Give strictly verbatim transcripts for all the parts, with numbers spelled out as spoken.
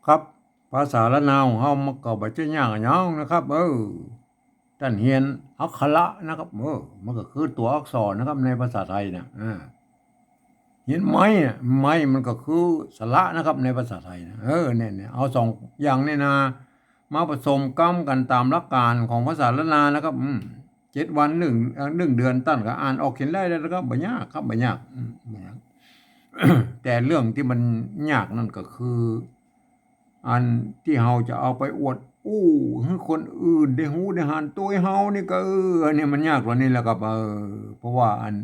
ครับ ภาษาล้านนาของเฮามันก็บ่ใจ้ยากอะหยังนะครับ เออ ต้านเฮียนอักขระนะครับ เออ มันก็คือตั๋วอักษรนะครับ ในภาษาไทยนะ อ่า เฮียนไม้อะ ไม้มันก็คือสระนะครับ ในภาษาไทยนะ เออ เนี่ย เนี่ย เอาสองอย่างนี่นะ มาผสมกำกั๋นต๋ามหลักการของภาษาล้านนานะครับ อืม เจ็ดวัน หนึ่ง เอ่อ หนึ่งเดือนต้านก็อ่านออกเขียนได้แล้วนะครับ บ่ยากครับ บ่ยาก อืม บ่ยาก แต่เรื่องตี้มันยากนั่นก็คือ อันตี้เฮาจะเอาไปอวดอู้หื้อคนอื่นได้ฮู้ได้หันตวยเฮานี่ก็ เออ อันนี้มันยากกว่านี้แหละครับ เออ เพราะว่าอัน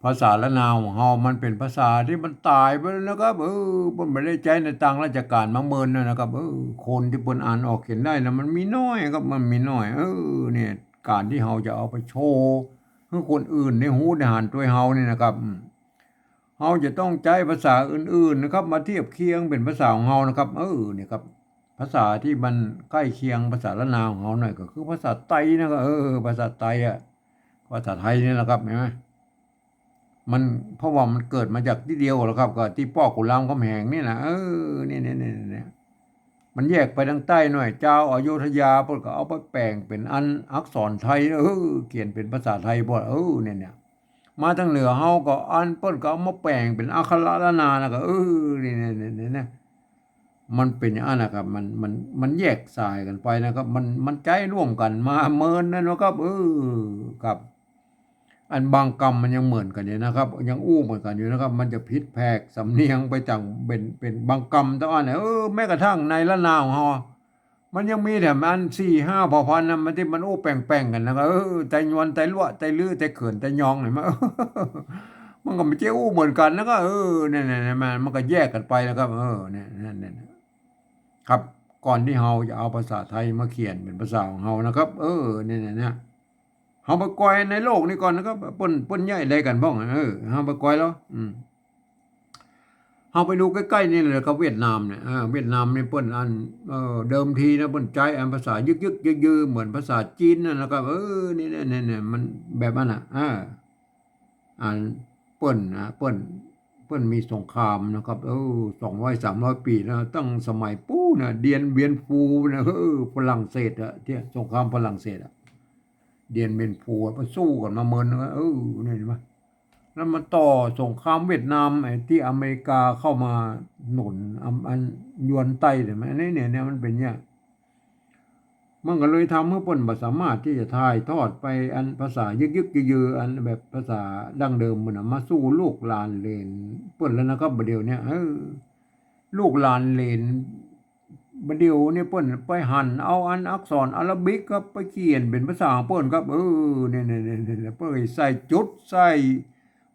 ภาษาล้านนาของเฮามันเป๋นภาษาตี้มันต๋ายไปแล้วนะครับ เออ เปิ้นบ่ได้ใจ๊ในตางราชก๋านมาเมินแล้วนะครับ เออ คนตี้เปิ้นอ่านออกเขียนได้นะ มันมีน้อยครับ มันมีน้อย เออ เนี่ย ก๋านตี้เฮาจะเอาไปโชว์หื้อคนอื่นได้ฮู้ได้หันตวยเฮานี่นะครับ อืม เฮาจะต้องใจ๊ภาษาอื่นๆ นะครับ มาเทียบเคียงเป๋นภาษาของเฮานะครับ เออ เนี่ยครับ ภาษาตี้มันใก้เคียงภาษาล้านนาของเฮาหน่อยก็คือภาษาไตนะครับ เออ ภาษาไตอะ ภาษาไทยนี่แหละครับ หันก่อ มัน เพราะว่ามันเกิดมาจากตี้เดียวแหละครับ ก็ตี้ป้อขุนรามคำแหงนี่นะ เออ เนี่ย เนี่ย เนี่ย เนี่ย มันแยกไปตางใต้หน่อย จาวอโยธยาเปิ้นก็เอาไปแป๋งเป๋นอันอักษรไทย เออ เขียนเป๋นภาษาไทยเปิ้น เออ เนี่ย เนี่ย มาตางเหนือเฮาก็อันเปิ้นก็เอามาแป๋งเป๋นอักขระล้านนานะก็ เออ เนี่ย เนี่ย เนี่ย เนี่ย มันเป๋นอย่างนั้นนะครับ มัน มัน มันแยกสายกั๋นไปนะครับ มัน มันใจ๊ร่วมกั๋นมาเมินนั่นนะครับ เออ ครับ อันบางกำมันยังเหมือนกั๋นอยู่นะครับ ยังอู้เหมือนกั๋นอยู่นะครับ มันจะผิดแผกสำเนียงไปตางเป๋น เป๋นบางกำเต้าอั้นนะ เออ แม้กระทั่งในล้านนาของเฮา มันยังมีแถมอันสี่ห้าเผ่าพันธุ์นะ มันตี้มันอู้แป๋งๆ กั๋นนะก็ เออ ไตยวน ไตลัวะ ไตลื้อ ไตเขิน ไตยอง หันก่อ มันก็บ่ใจ้อู้เหมือนกั๋นนะก็ เออ เนี่ย เนี่ย เนี่ย มัน มันก็แยกกั๋นไปนะครับ เออ เนี่ย เนี่ย เนี่ย เนี่ย ครับ ก่อนตี้เฮาจะเอาภาษาไทยมาเขียนเป๋นภาษาของเฮานะครับ เออ เนี่ย เนี่ย เนี่ย เฮาไปกอยในโลกนี้ก่อนนะครับ เปิ้น เปิ้นเยียะอะไยกั๋นบ้าง เออ เฮาไปกอยแล้ว อืม เฮาไปดูใก้ๆ นี่เลยครับ เวียดนามเนี่ย อ่า เวียดนามนี่เปิ้นอัน เอ่อ เดิมทีนะ เปิ้นใจ๊อันภาษายึกๆ ยือๆ เหมือนภาษาจีนนั่นนะครับ เออ นี่ เนี่ย เนี่ย เนี่ย มันแบบนั้นน่ะ อ่า อันเปิ้นนะ เปิ้น เปิ้นมีสงครามนะครับ เออ สองร้อยสามร้อยปี๋นะ ตั้งสมัยปู๊นนะ เดียนเวียนฟูนะ เออ ฝรั่งเศสอะ ตี้สงครามฝรั่งเศสอะ เดียนเวียนฟูอะ ไปสู้กั๋นมาเมินนะ เออ เนี่ยหันก่อ แล้วมาต่อสงครามเวียดนาม ไอ้ตี้อเมริกาเข้ามาหนุน อัน อันยวนใต้เนี่ย อันนี้เนี่ย เนี่ยมันเป๋นอย่างเงี้ย มันก็เลยทำหื้อเปิ้นบ่สามารถตี้จะถ่ายทอดไปอันภาษายึกๆ ยือๆ อันแบบภาษาดั้งเดิมมันน่ะ มาสู่ลูกหลานเหลนเปิ้นแล้วนะครับ บ่าเดี่ยวเนี้ย เออ ลูกหลานเหลน บ่าเดี่ยวนี้เปิ้นไปหันเอาอันอักษรอาราบิกครับ ไปเขียนเป๋นภาษาของเปิ้นครับ เออ เนี่ย เนี่ย เนี่ย เนี่ย เปิ้นใส่จุด ใส่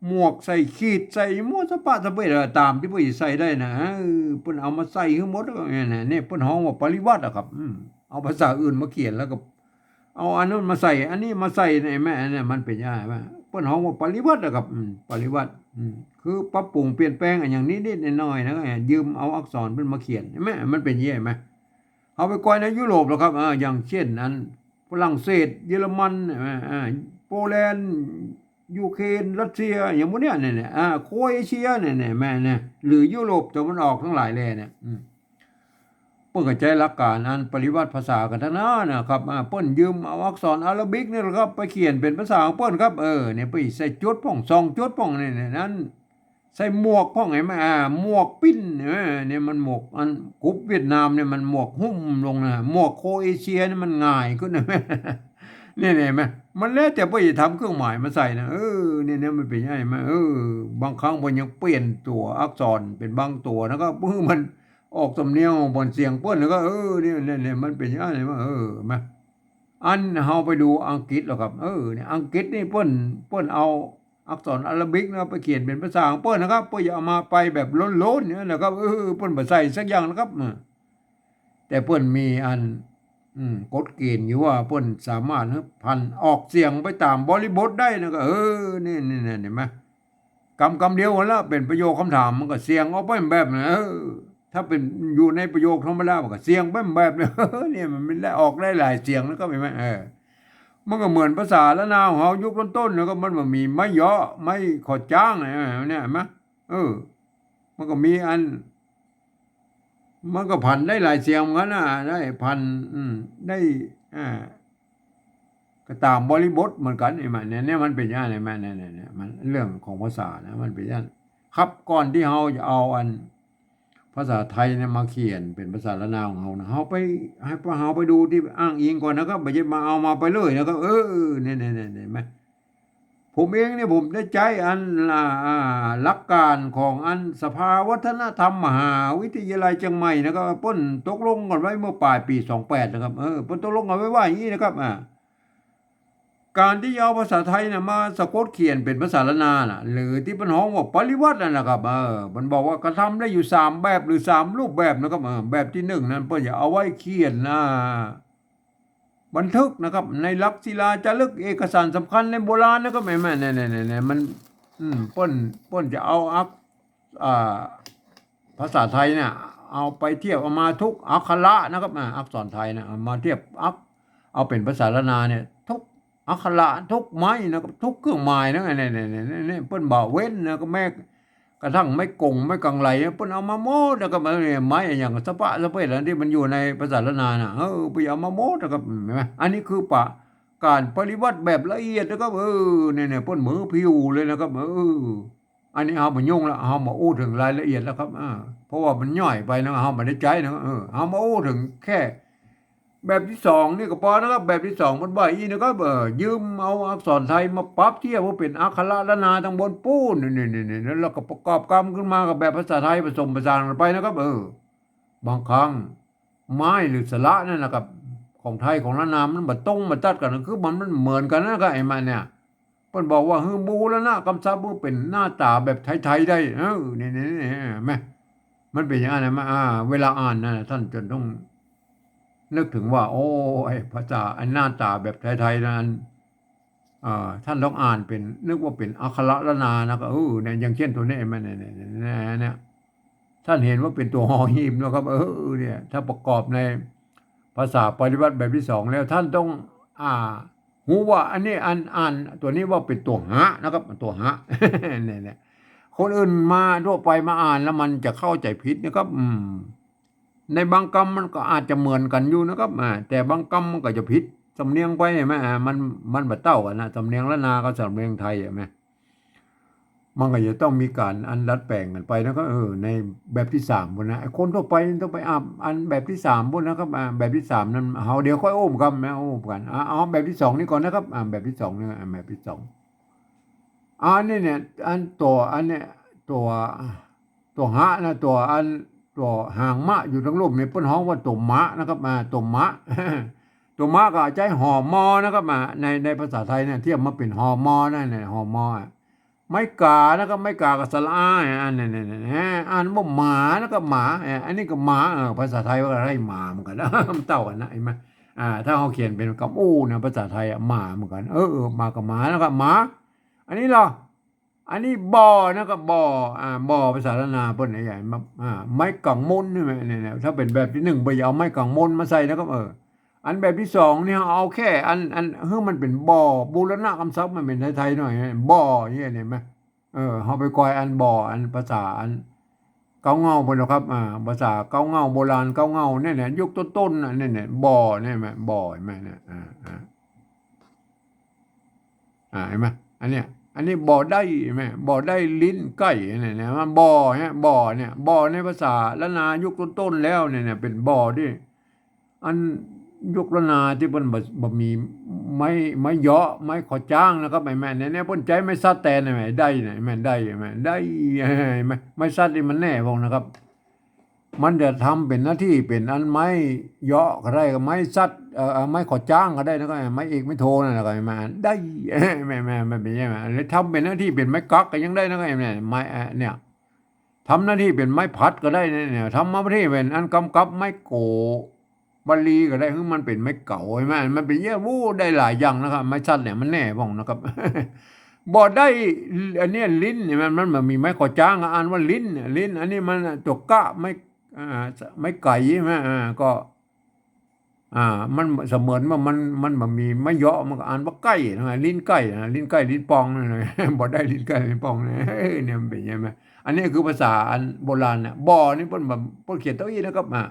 หมวก ใส่ขีด ใส่หมวกสะปะสะเปะอะ ต๋ามตี้เปิ้นใส่ได้นะ เออ เปิ้นเอามาใส่หื้อหมด เนี่ย เนี่ย เนี่ย เปิ้นฮ้องว่าปริวรรตอะครับ อืม เอาภาษาอื่นมาเขียนแล้วก็ เอาอันนั้นมาใส่ อันนี้มาใส่ หันก่อ อันนี้มันเป๋นอย่างนั้น เปิ้นฮ้องว่าปริวรรตอะครับ อืม ปริวรรต อืม คือปรับปรุงเปลี่ยนแปลงอะหยังนิดๆ หน่อยๆ นะ ยืมเอาอักษรเปิ้นมาเขียน หันก่อ มันเป๋นอย่างนี้ หันก่อ เฮาไปกอยในยุโรปแล้วครับ อ่า อย่างเช่น อันฝรั่งเศส เยอรมัน อ่า อ่า โปแลนด์ ยูเครน รัสเซีย อย่างพวกเนี้ย เนี่ย เนี่ย อ่า โครเอเชีย เนี่ย เนี่ย แม่นเนี่ย หรือยุโรปตะวันออกตังหลายแลเนี่ย อืม เปิ้นก็ใจ๊หลักก๋านอันปริวรรตภาษากั๋นตังนั้นนะครับ อ่า เปิ้นยืมเอาอักษรอาราบิกนี่แหละครับ ไปเขียนเป๋นภาษาของเปิ้นครับ เออ เนี่ย ไปใส่จุดพ่อง สองจุดพ่อง เนี่ย เนี่ย นั้น ใส่หมวกพ่อง หันก่อ อ่า หมวกปิ้น เออ เนี่ยมันหมวกอันกรุบเวียดนามเนี่ยมันหมวกหุ้มลงนะ หมวกโครเอเชียเนี่ยมันหงายขึ้นนะ เนี่ย เนี่ย หันก่อ มันแล้วแต่เปิ้นจะทำเครื่องหมายมาใส่นะ เออ เนี่ย เนี่ย มันเป๋นอย่างนั้น เออ บางครั้งเปิ้นยังเปลี่ยนตั๋วอักษรเป๋นบางตั๋วนะครับ เออ มันออกสำเนียงของเปิ้น เสียงเปิ้น แล้วก็ เออ เนี่ย เนี่ย เนี่ย มันเป๋นอย่างนั้น หันก่อ เออ หันก่อ อันเฮาไปดูอังกฤษแล้วครับ เออ เนี่ย อังกฤษนี่เปิ้น เปิ้นเอาอักษรอาราบิกนะครับ ไปเขียนเป๋นภาษาของเปิ้นนะครับ เปิ้นจะเอามาไปแบบล้นๆ เนี่ยนะครับ เออ เปิ้นบ่ใส่สักอย่างนะครับ เออ แต่เปิ้นมีอัน อืม กฎเกณฑ์อยู่ว่าเปิ้นสามารถหื้อผันออกเสียงไปต๋ามบริบทได้นะก็ เออ นี่ นี่ นี่ หันก่อ กำกำเดียวหั้นละ เป๋นประโยคคำถาม มันก็เสียงออกไปแบบนั้น เออ ถ้าเป๋นอยู่ในประโยคธรรมดา มันก็เสียงไปแบบนั้น เนี่ย มันมีได้ออกได้หลายเสียงนะครับ หันก่อ เออ มันก็เหมือนภาษาล้านนาของเฮายุคต้นๆ นะครับ มันบ่มีไม้เยาะ ไม้ขอดจ๊าง เออ เนี่ย หันก่อ เออ มันก็มีอัน มันก็ผันได้หลายเสียงเหมือนกั๋นนะ ได้ผัน อืม ได้ อ่า ก็ต๋ามบริบทเหมือนกั๋น ไอ้มันเนี่ย เนี่ยมันเป๋นอย่างนั้น ไอ้มันเนี่ย เนี่ย เนี่ย มันเรื่องของภาษานะ มันเป๋นอย่างนั้น ครับ ก่อนตี้เฮาจะเอาอันภาษาไทยเนี่ยมาเขียนเป๋นภาษาล้านนาของเฮานะ เฮาไป หื้อเฮาไปดูตี้อ้างอิงก่อนนะครับ บ่ใจ้มาเอามาไปเลยนะครับ เออ เนี่ย เนี่ย เนี่ย เห็นไหม ผมเองเนี่ยผมได้ใจ๊อัน อ่า อ่า หลักการของอันสภาวัฒนธรรมมหาวิทยาลัยเชียงใหม่นะครับ เปิ้นตกลงกั๋นไว้เมื่อป๋ายปี๋สองแปดนะครับ เออ เปิ้นตกลงกั๋นไว้ว่าอย่างนี้นะครับ อ่า ก๋านตี้จะเอาภาษาไทยน่ะมาสะกดเขียนเป๋นภาษาล้านนาน่ะ หรือตี้เปิ้นฮ้องว่าปริวรรตน่ะนะครับ เออ มันบอกว่ากระทำได้อยู่สามแบบหรือสามรูปแบบนะครับ เออ แบบตี้นึ่งนั้นเปิ้นจะเอาไว้เขียน อ่า บันทึกนะครับ ในหลักศิลาจารึกเอกสารสำคัญในโบราณนะครับ แม่นๆ เนี่ยๆๆๆ มัน อืม เปิ้น เปิ้นจะเอาอัก อ่า ภาษาไทยเนี่ย เอาไปเทียบ เอามาทุกอักขระนะครับ อ่า อักษรไทยนะ เอามาเทียบอัก เอาเป๋นภาษาล้านนาเนี่ย ทุกอักขระ ทุกไม้นะครับ ทุกเครื่องหมายนะ เนี่ยๆๆๆ เปิ้นบ่เว้นนะ ก็แม้กระทั่งไม้กง ไม้กังไหล เปิ้นเอามาหมดนะครับ เออ เนี่ย ไม้อะหยังสะปะสะเปะอันตี้มันอยู่ในภาษาล้านนาน่ะ เออ เปิ้นเอามาหมดนะครับ เห็นไหม อันนี้คือปะ ก๋านปริวรรตแบบละเอียดนะครับ เออ เนี่ยๆ เปิ้นมือผิวเลยนะครับ เออ อันนี้เฮาบ่ยุ่งละ เฮาบ่อู้เถิงรายละเอียดแล้วครับ อ่า เพราะว่ามันย่อยไปนะ เฮาบ่ได้ใจ๊นะ เออ เฮามาอู้เถิงแค่แบบตี้สองนี่ก็ปอนะครับ แบบตี้สองมันว่าอี้นะครับ เออ ยืมเอาอักษรไทยมาปรับเทียบว่าเป๋นอักขระล้านนาตังบนปู๊น นี่ๆๆๆ แล้วก็ประกอบกำขึ้นมากับแบบภาษาไทยผสมผสานกั๋นไปนะครับ เออ บางครั้ง ไม้หรือสระนั่นนะครับ ของไทยของล้านนามันบ่ตรงบ่ตัดกั๋น คือมัน มันเหมือนกั๋นนะครับ ไอ้มันเนี่ย เปิ้นบอกว่าหื้อบูรณะกำชับหื้อเป๋นหน้าต๋าแบบไทยๆ ได้ เออ นี่ๆๆ แม่น มันเป๋นอย่างนั้นนะ มา อ่า เวลาอ่านนะ ท่านจะต้องนึกเถิงว่า โอ้ ไอ้ภาษา ไอ้หน้าต๋าแบบไทยๆ นั้น อ่า ท่านต้องอ่านเป๋น นึกว่าเป๋นอักขระล้านนานะ ก็ เออ เนี่ย อย่างเช่นตั๋วนี้ มัน เนี่ยๆๆๆ เนี่ย ท่านเห็นว่าเป๋นตั๋วฮอหีบนะครับ เออ เนี่ย ถ้าประกอบในภาษาปริวรรตแบบตี้สองแล้ว ท่านต้อง อ่า ฮู้ว่าอันนี้อัน อ่านตั๋วนี้ว่าเป๋นตั๋วหะนะครับ ตั๋วหะ เนี่ยๆ คนอื่นมาทั่วไปมาอ่านแล้วมันจะเข้าใจ๋ผิดนะครับ อืม ในบางกำมันก็อาจจะเหมือนกั๋นอยู่นะครับ อ่า แต่บางกำมันก็จะผิดสำเนียงไป เห็นไหม อ่า มัน มันบ่เต้ากั๋นนะ สำเนียงล้านนากับสำเนียงไทย เห็นไหม มันก็จะต้องมีก๋านอันดัดแป๋งกั๋นไปนะครับ เออ ในแบบตี้สามปู๊นนะ ไอ้คนทั่วไปต้องไปอ่านอันแบบตี้สามปู๊นนะครับ อ่า แบบตี้สามนั้น เฮาเดี๋ยวค่อยอู้กั๋นนะ อู้กั๋น อ่า เอาแบบตี้สองนี่ก่อนนะครับ อ่า แบบตี้สองนี่ อ่า แบบตี้สอง อันนี้เนี่ย อันตั๋ว อันเนี้ย ตั๋ว ตั๋วหะนะ ตั๋วอัน ตั๋วหางมะอยู่ตังลุ่มนี่ เปิ้นฮ้องว่าตั๋วมะนะครับ อ่า ตั๋วมะ ตั๋วมะก็ใจ๊หอมอนะครับ อ่า ใน ในภาษาไทยเนี่ย เทียบมาเป๋นหอมอนะ เนี่ย หอมออะ ไม้ก๋านะครับ ไม้ก๋ากับสระอา อันนี้เนี่ย อ่านว่าหมานะครับ หมา เออ อันนี้ก็หมา เออ ภาษาไทยว่าอะไร หมาเหมือนกั๋น มันเต้ากั๋นนะ เห็นไหม อ่า ถ้าเฮาเขียนเป๋นกำอู้นะ ภาษาไทยอะ หมาเหมือนกั๋น เออ เออ หมากับหมานะครับ หมา อันนี้เหรอ อันนี้บ่อนะครับ บ่อ อ่า บ่อภาษาล้านนาเปิ้นเนี่ย ใหญ่มาก อ่า ไม้กังมนนี่แหม เนี่ยๆ ถ้าเป๋นแบบตี้นึ่ง บ่อย่าเอาไม้กังมนมาใส่นะครับ เออ อันแบบตี้สองนี่เอาแค่อัน อัน หื้อมันเป๋นบ่อ บูรณะกำชับมันเป๋นไทยๆ หน่อย บ่อเนี่ย เห็นไหม เออ เฮาไปกอยอันบ่อ อันภาษาอันเก๊าเง่าปู๊นนะครับ อ่า ภาษาเก๊าเง่า โบราณเก๊าเง่าเนี่ย เนี่ย ยุคต้นๆ น่ะ เนี่ยๆ บ่อเนี่ย เห็นไหม บ่อ เห็นไหม เนี่ย อ่า อ่า อ่า เห็นไหม อันเนี้ย อันนี้บ่ได้ เห็นไหม บ่ได้ลิ้นไก่เนี่ย เนี่ย มันบ่อเนี่ย บ่อเนี่ย บ่อในภาษาล้านนายุคต้นๆ แล้วเนี่ย เนี่ย เป๋นบ่อตี้ อันยุคล้านนาตี้เปิ้นบ่ บ่มีไม้ ไม้เยาะ ไม้ขอจ้างนะครับ ไอ้แม่นเนี่ย เนี่ย เปิ้นใจ๊ไม้สัดแตน ไอ้แม่นได้เนี่ย ไอ้แม่นได้ ไอ้แม่นได้ ไอ้แม่น ไม้สัดนี่มันแน่พ่องนะครับ มันจะทำเป๋นหน้าตี้เป๋นอันไม้เยาะก็ได้ ไม้สัด เอ่อ ไม้ขอจ้างก็ได้นะครับ ไม้เอกไม้โทนั่นแหละครับ ไอ้แม่นได้ ไอ้แม่น ไอ้แม่น ไอ้แม่น ไอ้แม่น เลยทำเป๋นหน้าตี้เป๋นไม้กั๊กก็ยังได้นะครับ ไอ้แม่น ไม้ เอ่อ เนี่ย ทำหน้าตี้เป๋นไม้ผัดก็ได้เนี่ย เนี่ย ทำหน้าตี้เป๋นอันกำกับไม้โก บาลีก็ได้ หื้อมันเป๋นไม้เก๋า เห็นไหม มันเป๋นเยียะ โอ้ ได้หลายอย่างนะครับ ไม้สัดเนี่ยมันแน่พ่องนะครับ บ่ได้ อันเนี้ยลิ้นเนี่ย มัน มัน มันมีไม้ขอจ้างอ่ะ อ่านว่าลิ้น ลิ้น อันนี้มันตั๋วกะ ไม้ อ่า ไม้ไก๋ ใช่ไหม อ่า ก็ อ่า มันเสมือนว่ามัน มันบ่มีไม้เยาะ มันก็อ่านว่าไก่นะ ลิ้นไก่นะ ลิ้นไก่ ลิ้นปองนั่นนะ บ่ได้ลิ้นไก่ ลิ้นปองนะ เฮ้ย เนี่ยมันเป๋นไงไหม อันนี้คือภาษาอันโบราณนะ บ่อนี่เปิ้นบ่ เปิ้นเขียนเต้าอี้นะครับ อ่า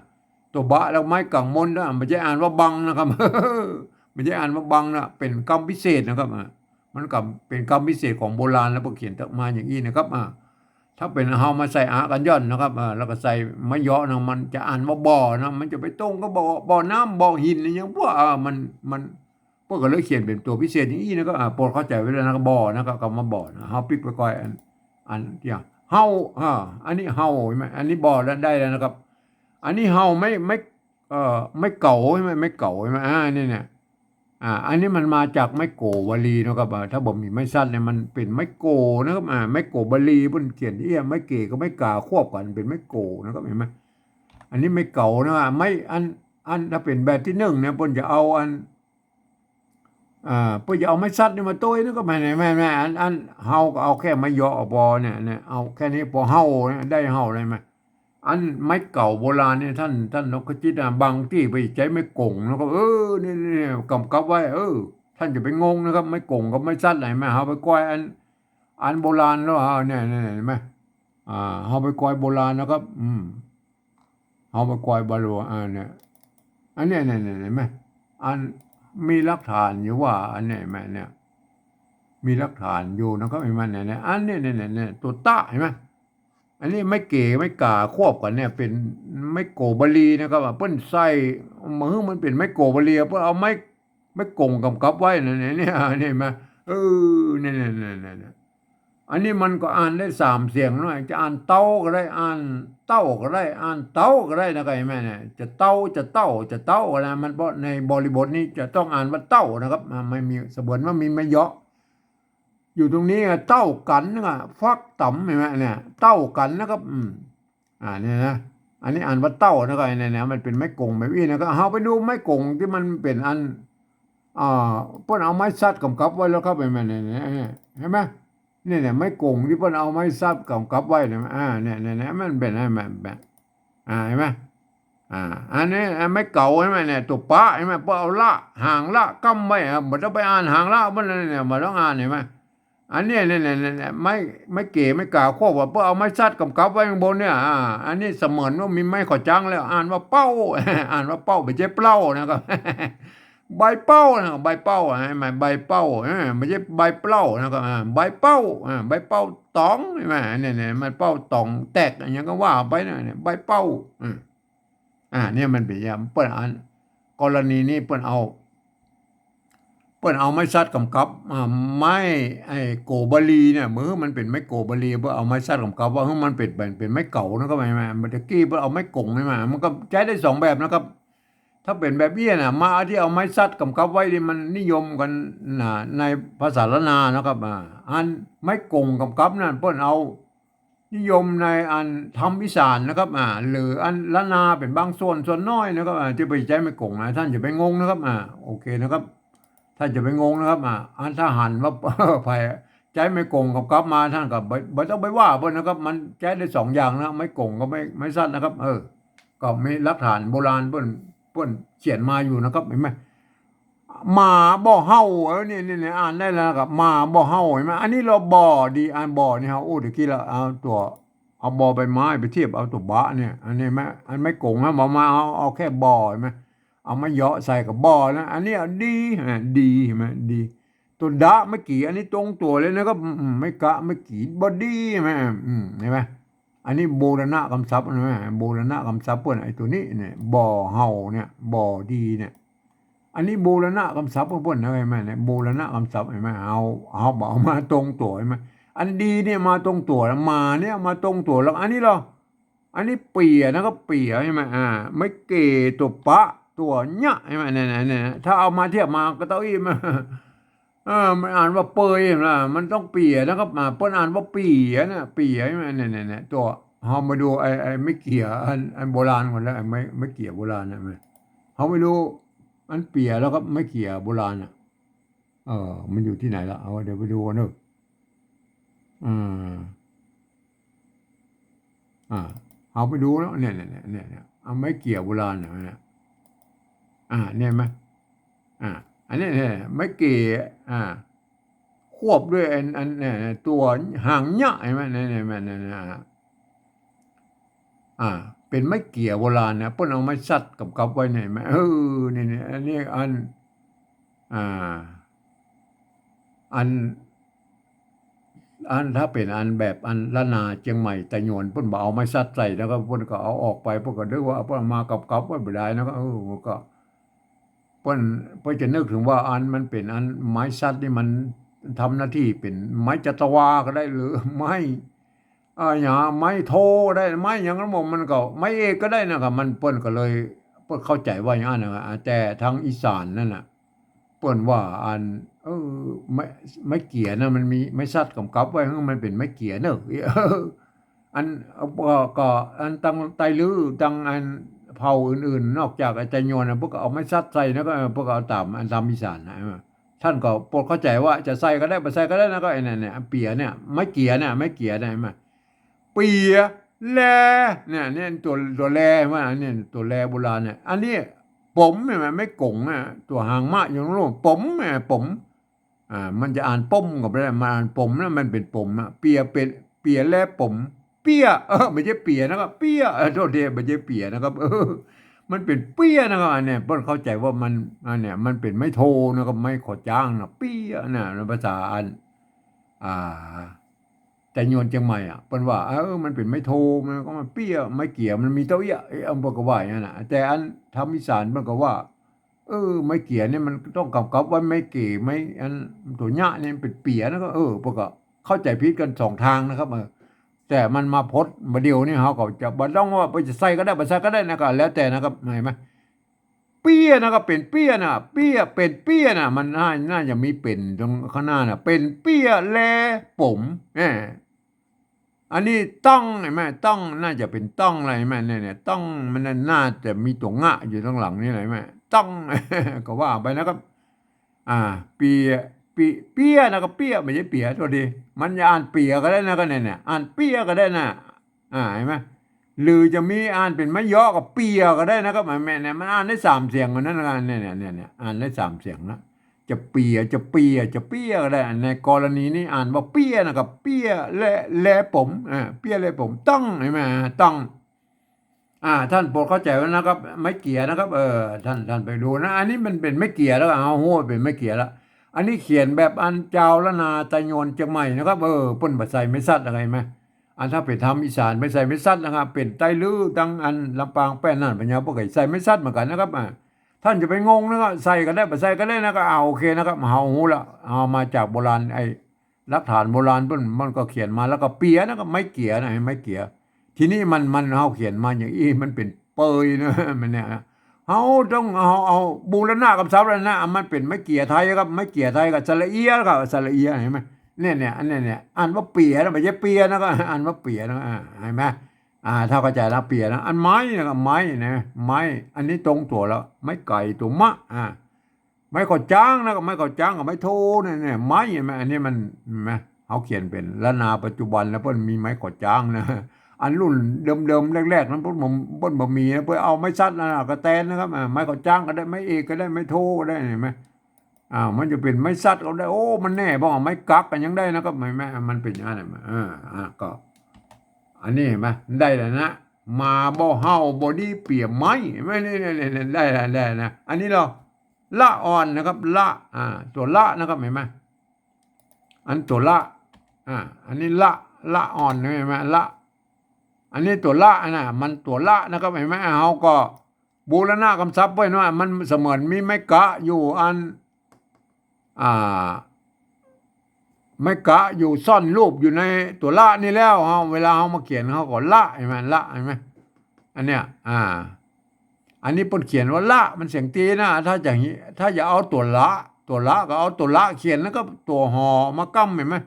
ตั๋วบะแล้วไม้ก๋างมนนะ บ่ใจ้อ่านว่าบังนะครับ บ่ใจ้อ่านว่าบังนะ เป๋นกำพิเศษนะครับ อ่า มันกำ เป๋นกำพิเศษของโบราณ แล้วเปิ้นเขียนมาอย่างอี้นะครับ อ่า ถ้าเป๋นเฮามาใส่อะกั๋นย่อนนะครับ อ่า แล้วก็ใส่ไม้เยาะนะ มันจะอ่านว่าบ่อนะ มันจะไปตรงกับบ่อ บ่อน้ำ บ่อหินอะหยัง บ่อ อ่า มัน มัน เปิ้นก็เลยเขียนเป๋นตั๋วพิเศษอย่างอี้นะครับ อ่า โปรดเข้าใจ๋ไว้แล้วนะครับ บ่อนะครับ กำว่าบ่อนะ เฮาปิ๊กไปก่อย อัน อันเดียว เฮา อ่า อันนี้เฮาใช่ไหม อันนี้บ่อแล้ว ได้แล้วนะครับ อันนี้เฮาไม้ ไม้ เอ่อ ไม้เก๋าใช่ไหม ไม้เก๋าใช่ไหม อ่า นี่เนี่ย อ่า อันนี้มันมาจากไม้โก๋วลีนะครับ อ่า ถ้าบ่มีไม้สัตว์เนี่ย มันเป๋นไม้โก๋นะครับ อ่า ไม้โก๋วลี เปิ้นเขียนเอี้ย ไม้เก๋กับไม้ก๋าควบกั๋นเป๋นไม้โก๋นะครับ หันก่อ อันนี้ไม้เก๋านะ ไม้อัน อันถ้าเป๋นแบบตี้นึ่งเนี่ย เปิ้นจะเอาอัน อ่า เปิ้นจะเอาไม้สัตว์นี่มาตวยนะ ก็แม่น แม่น แม่น อัน อัน เฮาก็เอาแค่ไม้เยาะปอเนี่ย เนี่ย เอาแค่นี้ปอ เฮาเนี่ย ได้เฮาเลยไหม อันไม้เก๋าโบราณเนี่ย ท่าน ท่านนกขจิตอ่ะ บางตี้ไปใจ๊ไม้ก๋งนะครับ เออ นี่ นี่ นี่ ก๋ำกับไว้ เออ ท่านจะไปงงนะครับ ไม้ก๋งกับไม้สัตว์ไหน แม่น เฮาไปก้อยอัน อันโบราณแล้ว อ่า เนี่ย เนี่ย เห็นไหม อ่า เฮาไปก้อยโบราณนะครับ อืม เฮาไปก้อยโบราณ อ่า เนี่ย อันเนี้ย เนี่ย เนี่ย เห็นไหม อันมีหลักฐานอยู่ว่า อันเนี้ย เห็นไหม เนี่ย มีหลักฐานอยู่นะครับ เห็นไหม เนี่ย เนี่ย อันเนี้ย เนี่ย เนี่ย เนี่ย ตั๋วตะ เห็นไหม อันนี้ไม้เก๋ ไม้ก๋าควบกั๋นเนี่ย เป๋นไม้โก๋วลีนะครับ เปิ้นใส่ บ่หื้อมันเป๋นไม้โก๋วลี เปิ้นเอาไม้ ไม้ก๋งก๋ำกับไว้นั่นเนี่ย เนี่ย เห็นไหม เออ เนี่ย เนี่ย เนี่ย เนี่ย เนี่ย อันนี้มันก็อ่านได้สามเสียงเนาะ จะอ่านเต้าก็ได้ อ่านเต้าก็ได้ อ่านเต้าก็ได้นะครับ เห็นไหมเนี่ย จะเต้า จะเต้า จะเต้าก็ได้ มันเพราะในบริบทนี้จะต้องอ่านว่าเต้านะครับ อ่า ไม่มี เสมือนว่ามีไม้เยาะ อยู่ตรงนี้อ่ะ เต้ากั๋นน่ะ ฟักต๋ำ เห็นไหมเนี่ย เต้ากั๋นนะครับ อืม อ่า เนี่ยนะ อันนี้อ่านว่าเต้านะครับ เนี่ย เนี่ย มันเป๋นไม้ก๋งแบบอี้นะครับ เฮาไปดูไม้ก๋งตี้มันเป๋นอัน อ่า เปิ้นเอาไม้สัตว์ก๋ำกับไว้แล้วครับ เห็นไหม เนี่ย เนี่ย เนี่ย เห็นไหม เนี่ย เนี่ย ไม้ก๋งตี้เปิ้นเอาไม้สัตว์ก๋ำกับไว้เนี่ย อ่า เนี่ย เนี่ย เนี่ย มันเป๋น มันเป๋น อ่า เห็นไหม อ่า อันนี้ อันไม้เก๋า เห็นไหมเนี่ย ตั๋วปะ เห็นไหม เปิ้นเอาละ หางละก้ำไว้ อ่ะ บ่ต้องไปอ่านหางละ เปิ้นเนี่ย บ่ต้องอ่าน เห็นไหม อันเนี้ย เนี่ย เนี่ย เนี่ย เนี่ย ไม้ ไม้เก๋ ไม้ก๋าควบว่า เปิ้นเอาไม้สัตว์ก๋ำกับไว้ข้างบนเนี่ย อ่า อันนี้เสมือนว่ามีไม้ขอจังแล้ว อ่านว่าเป้า อ่านว่าเป้า บ่ใจ้เปล้านะครับ ใบเป้านะ ใบเป้า เห็นไหม ใบเป้า เออ บ่ใจ้ใบเปล้านะครับ อ่า ใบเป้า อ่า ใบเป้าต๋อง เห็นไหม เนี่ย เนี่ย มันเป้าต๋องแตกอะหยังก็ว่าไปนะ เนี่ย ใบเป้า อืม อ่า เนี่ยมันเป๋นอย่าง เปิ้นอัน กรณีนี้เปิ้นเอา เปิ้นเอาไม้สัตว์ก๋ำกับ อ่า ไม้ ไอ้โก๋วลีเนี่ย บ่หื้อมันเป๋นไม้โก๋วลี เปิ้นเอาไม้สัตว์ก๋ำกับว่า หื้อมันเป๋น เป๋น เป๋นไม้เก๋านะครับ เห็นไหม เมื่อกี้เปิ้นเอาไม้ก๋ง เห็นไหม มันก็ใจ๊ได้สองแบบนะครับ ถ้าเป๋นแบบอี้น่ะ มาตี้เอาไม้สัตว์ก๋ำกับไว้นี่มันนิยมกั๋นน่ะ ในภาษาล้านนานะครับ อ่า อันไม้ก๋งก๋ำกับนั่น เปิ้นเอา นิยมในอันธรรมอีสานนะครับ อ่า หรืออันล้านนาเป๋นบางส่วน ส่วนน้อยนะครับ อ่า ตี้ไปใจ๊ไม้ก๋งนะ ท่านอย่าไปงงนะครับ อ่า โอเคนะครับ ท่านอย่าไปงงนะครับ อ่า อันถ้าหันว่า ใผใจ๊ไม้ก๋งก๋ำกับมา ท่านก็บ่ บ่ต้องไปว่าเปิ้นนะครับ มันใจ๊ได้สองอย่างนะ ไม้ก๋งกับไม้ ไม้สัตว์นะครับ เออ ก็มีหลักฐานโบราณเปิ้น เปิ้นเขียนมาอยู่นะครับ เห็นไหม หมาบ่เห่า เออ เนี่ย เนี่ย เนี่ย อ่านได้แล้วครับ หมาบ่เห่า เห็นไหม อันนี้ลอ บ่อ ดี อัน บ่อ นี่เฮาอู้ตะกี้ละ เอาตั๋ว เอาบอใบไม้ไปเทียบเอาตั๋วบะเนี่ย อันนี้ไม้ อันไม้ก๋งนะ บ่มาเอา เอาแค่บ่อ เห็นไหม เอาไม้เยาะใส่กับบ่อนะ อันนี้เอาดี อ่า ดี เห็นไหม ดี ตั๋วดะเมื่อกี้ อันนี้ตรงตั๋วเลยนะครับ อืม ไม้กะเมื่อกี้ บ่ดี เห็นไหม อืม เห็นไหม อันนี้บูรณะกำศัพท์ เห็นไหม บูรณะกำศัพท์เปิ้น ไอ้ตั๋วนี้เนี่ย บ่อเห่าเนี่ย บ่อดีเนี่ย อันนี้บูรณะกำศัพท์เปิ้นนะ เห็นไหมเนี่ย บูรณะกำศัพท์ เห็นไหม เอา เอา เอามาตรงตั๋ว เห็นไหม อันดีเนี่ยมาตรงตั๋ว หมาเนี่ยมาตรงตั๋ว แล้วอันนี้ลอ อันนี้เปี่ยนะครับ เปี่ย ใช่ไหม อ่า ไม้เก๋ ตั๋วปะ ตั๋วเยียะ ใช่ไหม เนี่ย เนี่ย เนี่ย ถ้าเอามาเทียบมากับเต้าอี้มา เออ มันอ่านว่าเปยนะ มันต้องเปี่ยนะครับ อ่า เปิ้นอ่านว่าเปี่ยนะ เปี่ย ใช่ไหม เนี่ย เนี่ย เนี่ย ตั๋ว เฮามาดูไอ้ ไอ้ไม้เกี่ย อัน อันโบราณก่อนนะ ไอ้ไม้ ไม้เกี่ยโบราณนะ เฮามาดูอันเปี่ยแล้วก็ไม้เกี่ยโบราณน่ะ เออ มันอยู่ตี้ไหนละ เอา เดี๋ยวไปดูกั๋นเนาะ อืม อ่า เอาไปดูแล้ว เนี่ย เนี่ย เนี่ย เนี่ย เอาไม้เกี่ยโบราณเนี่ย เนี่ย อ่า เนี่ยไหม อ่า อันนี้เนี่ย ไม้เกี่ย อ่า ข ควบด้วยอัน อันเนี่ย ตั๋วหางเยียะ หันก่อ เนี่ย เนี่ย เนี่ย เนี่ย อ่า เป๋นไม้เกี่ยโบราณนะ เปิ้นเอาไม้สัดกับกับไว้เนี่ย หันก่อ เออ เนี่ย เนี่ย อันนี้อัน อ่า อัน อันถ้าเป๋นอันแบบอันล้านนาเจียงใหม่ไตยวน เปิ้นบ่เอาไม้สัดใส่นะก็ เปิ้นก็เอาออกไป เปิ้นก็นึกว่าเปิ้นเอามากับกับไว้บ่ได้นะก็ เออ มันก็ เปิ้น เปิ้นจะนึกเถิงว่าอันมันเป๋นอันไม้สัดนี่มันทำหน้าตี้เป๋นไม้จัตวาก็ได้ หรือไม้ อ่า หยัง ไม้โทก็ได้ ไม้หยังก็บ่ มันก็ไม้เอกก็ได้นะครับ มัน เปิ้นก็เลย เปิ้นเข้าใจ๋ว่าอย่างนั้นนะ แต่ตางอีสานนั่นน่ะ เปิ้นว่าอัน เออ ไม้ ไม้เกี่ยนะ มันมีไม้สัดกำกับไว้ มันเป๋นไม้เกี่ยเนอะ อัน ก็ ก็อันตางไตลื้อ ตางอันเผ่าอื่นๆ นอกจากไอ้ไตยวนนะ เปิ้นก็เอาไม้สัดใส่นะ ก็ เปิ้นก็เอาต๋ามอันต๋ามอีสานนะ ท่านก็โปรดเข้าใจ๋ว่าจะใส่ก็ได้ บ่ใส่ก็ได้นะ ก็ไอ้นั่นเนี่ย เปียเนี่ย ไม้เกี่ยเนี่ย ไม้เกี่ยเนี่ย หันก่อ เปีย แล เนี่ย เนี่ย ตั๋ว ตั๋วแล หันก่อ เนี่ย ตั๋วแลโบราณเนี่ย อันนี้ป๋ม หันก่อ ไม้กงอะ ตั๋วหางมะอยู่ตรงนู้น ป๋ม หันก่อ ป๋ม อ่า มันจะอ่านป๋มก็บ่ได้ มันอ่านป๋มนะ มันเป๋นป๋มนะ เปียเป๋น เปียแลป๋ม เปี้ย เออ บ่ใจ้เปียนะครับ เปี้ย เออ โทษที บ่ใจ้เปียนะครับ เออ มันเป๋นเปี้ยนะครับ อันเนี้ย เปิ้นเข้าใจ๋ว่ามัน อันเนี้ย มันเป๋นไม้โทนะครับ ไม้ขอจ้างนะ เปี้ยนะ ในภาษาอัน อ่า ไตยวนเจียงใหม่อะ เปิ้นว่า เออ มันเป๋นไม้โท มันก็มาเปี้ย ไม้เกี่ย มันมีเต้าเอี้ย เอ๊ะ เปิ้นก็ว่าอย่างนั้นน่ะ แต่อันต๋ามอีสานเปิ้นก็ว่า เออ ไม้เกี่ยเนี่ยมันต้องกำกับไว้ ไม้เกี่ย ไม้อันตั๋วเยียะเนี่ยมันเป๋นเปียนะก็ เออ เปิ้นก็เข้าใจ๋ผิดกั๋นสองตางนะครับ เออ แต่มันมาพด บ่าเดี่ยวนี้เฮาก็จะบ่ต้องว่าไปจะใส่ก็ได้ บ่ใส่ก็ได้นะ ก็แล้วแต่นะครับ หันก่อ เปี้ยนะ ก็เป๋นเปี้ยนะ เปี้ย เป๋นเปี้ยนะ มันน่า น่าจะมีเป๋นตรงข้างหน้าน่ะ เป๋นเปี้ยแลป๋ม แหม อันนี้ต้อง หันก่อ ต้อง น่าจะเป๋นต้องอะไร หันก่อ เนี่ย เนี่ย ต้อง มันน่าจะมีตั๋วงะอยู่ตางหลังนี่แหละ หันก่อ ต้อง ก็ว่าไปนะครับ อ่า เปีย เปีย เปียนะ ก็เปี้ย บ่ใจ้เปีย โทษที มันจะอ่านเปียก็ได้นะ ก็เนี่ย เนี่ย อ่านเปี้ยก็ได้นะ อ่า หันก่อ หรือจะมีอ่านเป๋นไม้เยียะก็เปียก็ได้นะครับ แหม เนี่ย มันอ่านได้สามเสียงเหมือนกันนะ เนี่ย เนี่ย เนี่ย เนี่ย อ่านได้สามเสียงนะ จะเปีย จะเปีย จะเปี้ยก็ได้ ในกรณีนี้อ่านว่าเปี้ยนะครับ เปี้ยแล แลป๋ม อ่า เปี้ยแลป๋ม ต้อง หันก่อ ต้อง อ่า ท่านโปรดเข้าใจ๋ไว้นะครับ ไม้เกี่ยนะครับ เออ ท่าน ท่านไปดูนะ อันนี้มันเป๋นไม้เกี่ยแล้ว เฮาฮู้ว่าเป๋นไม้เกี่ยแล้ว อันนี้เขียนแบบอันจาวล้านนาไตยวนเจียงใหม่นะครับ เออ เปิ้นบ่ใส่ไม้สัดอะไร หันก่อ อันถ้าไปต๋ามอีสานไปใส่ไม้สัดนะครับ เป๋นไตลื้อตางอันลำปางแป้นน่านพะเยา เปิ้นก็ใส่ไม้สัดเหมือนกั๋นนะครับ อ่า ท่านจะไปงงนะครับ ใส่ก็ได้ บ่ใส่ก็ได้นะ ก็ อ่า โอเคนะครับ เฮาฮู้ละ เอามาจากโบราณ ไอ้ หลักฐานโบราณเปิ้น มันก็เขียนมาแล้วก็เปียนะ ก็ไม้เกี่ยนะ ไม้เกี่ย ทีนี้มัน มัน เฮาเขียนมาอย่างอี้ มันเป๋นเปยนะ มันเนี่ยนะ เฮาต้องเอา เอาบูรณะกำศัพท์แล้วนะ มันเป๋นไม้เกี่ยไทยครับ ไม้เกี่ยไทยกับสระเอียครับ สระเอีย หันก่อ เนี่ย เนี่ย อันเนี้ย เนี่ย อ่านว่าเปียนะ บ่ใจ้เปียนะ ก็อ่านว่าเปียนะ อ่า หันก่อ อ่า ถ้าเข้าใจ๋แล้วเปียนะ อันไม้นะ ก็ไม้นะ ไม้ อันนี้ตรงตั๋วแล้ว ไม้ไก่ตั๋วมะ อ่า ไม้ข้อจ๊างนะ ก็ไม้ข้อจ๊างกับไม้โทเนี่ย เนี่ย ไม้ หันก่อ อันนี้มัน หันก่อ เฮาเขียนเป๋นล้านนาปัจจุบันแล้ว เปิ้นมีไม้ข้อจ๊างนะ อันรุ่นเดิมๆ แรกๆ นั้นเปิ้นบ่ เปิ้นบ่มีนะ เปิ้นเอาไม้สัดนะ ก็แตนนะครับ อ่า ไม้ข้อจ๊างก็ได้ ไม้เอกก็ได้ ไม้โทก็ได้ หันก่อ อ่า มันจะเป๋นไม้สัดก็ได้ โอ้ มันแน่ บ่ ไม้กั๊กก็ยังได้นะครับ หันก่อ มันเป๋นอย่างนั้นน่ะ เออ อ่า ก็ อันนี้หันก่อ ได้แล้วนะ มาบ่เห่าบ่ดีเปียไม้ หันก่อ นี่ นี่ นี่ นี่ ได้แล้ว ได้แล้วนะ อันนี้ละ ละอ่อนนะครับ ละ อ่า ตั๋วละนะครับ หันก่อ อันตั๋วละ อ่า อันนี้ละ ละอ่อน หันก่อ ละ อันนี้ตั๋วละนะ มันตั๋วละนะครับ หันก่อ เฮาก็ บูรณะกำศัพท์ไว้เนาะ มันเสมือนมีไม้กะอยู่อัน อ่า ไม้กะอยู่ซ่อนรูปอยู่ในตั๋วละนี่แล้ว เฮา เวลาเฮามาเขียนเฮาก็ละ หันก่อ ละ หันก่อ อันเนี้ย อ่า อันนี้เปิ้นเขียนว่าละ มันเสียงตี๋นะ ถ้าจะ ถ้าจะเอาตั๋วละ ตั๋วละก็เอาตั๋วละเขียนแล้วก็ตั๋วหอมาก้ำ หันก่อ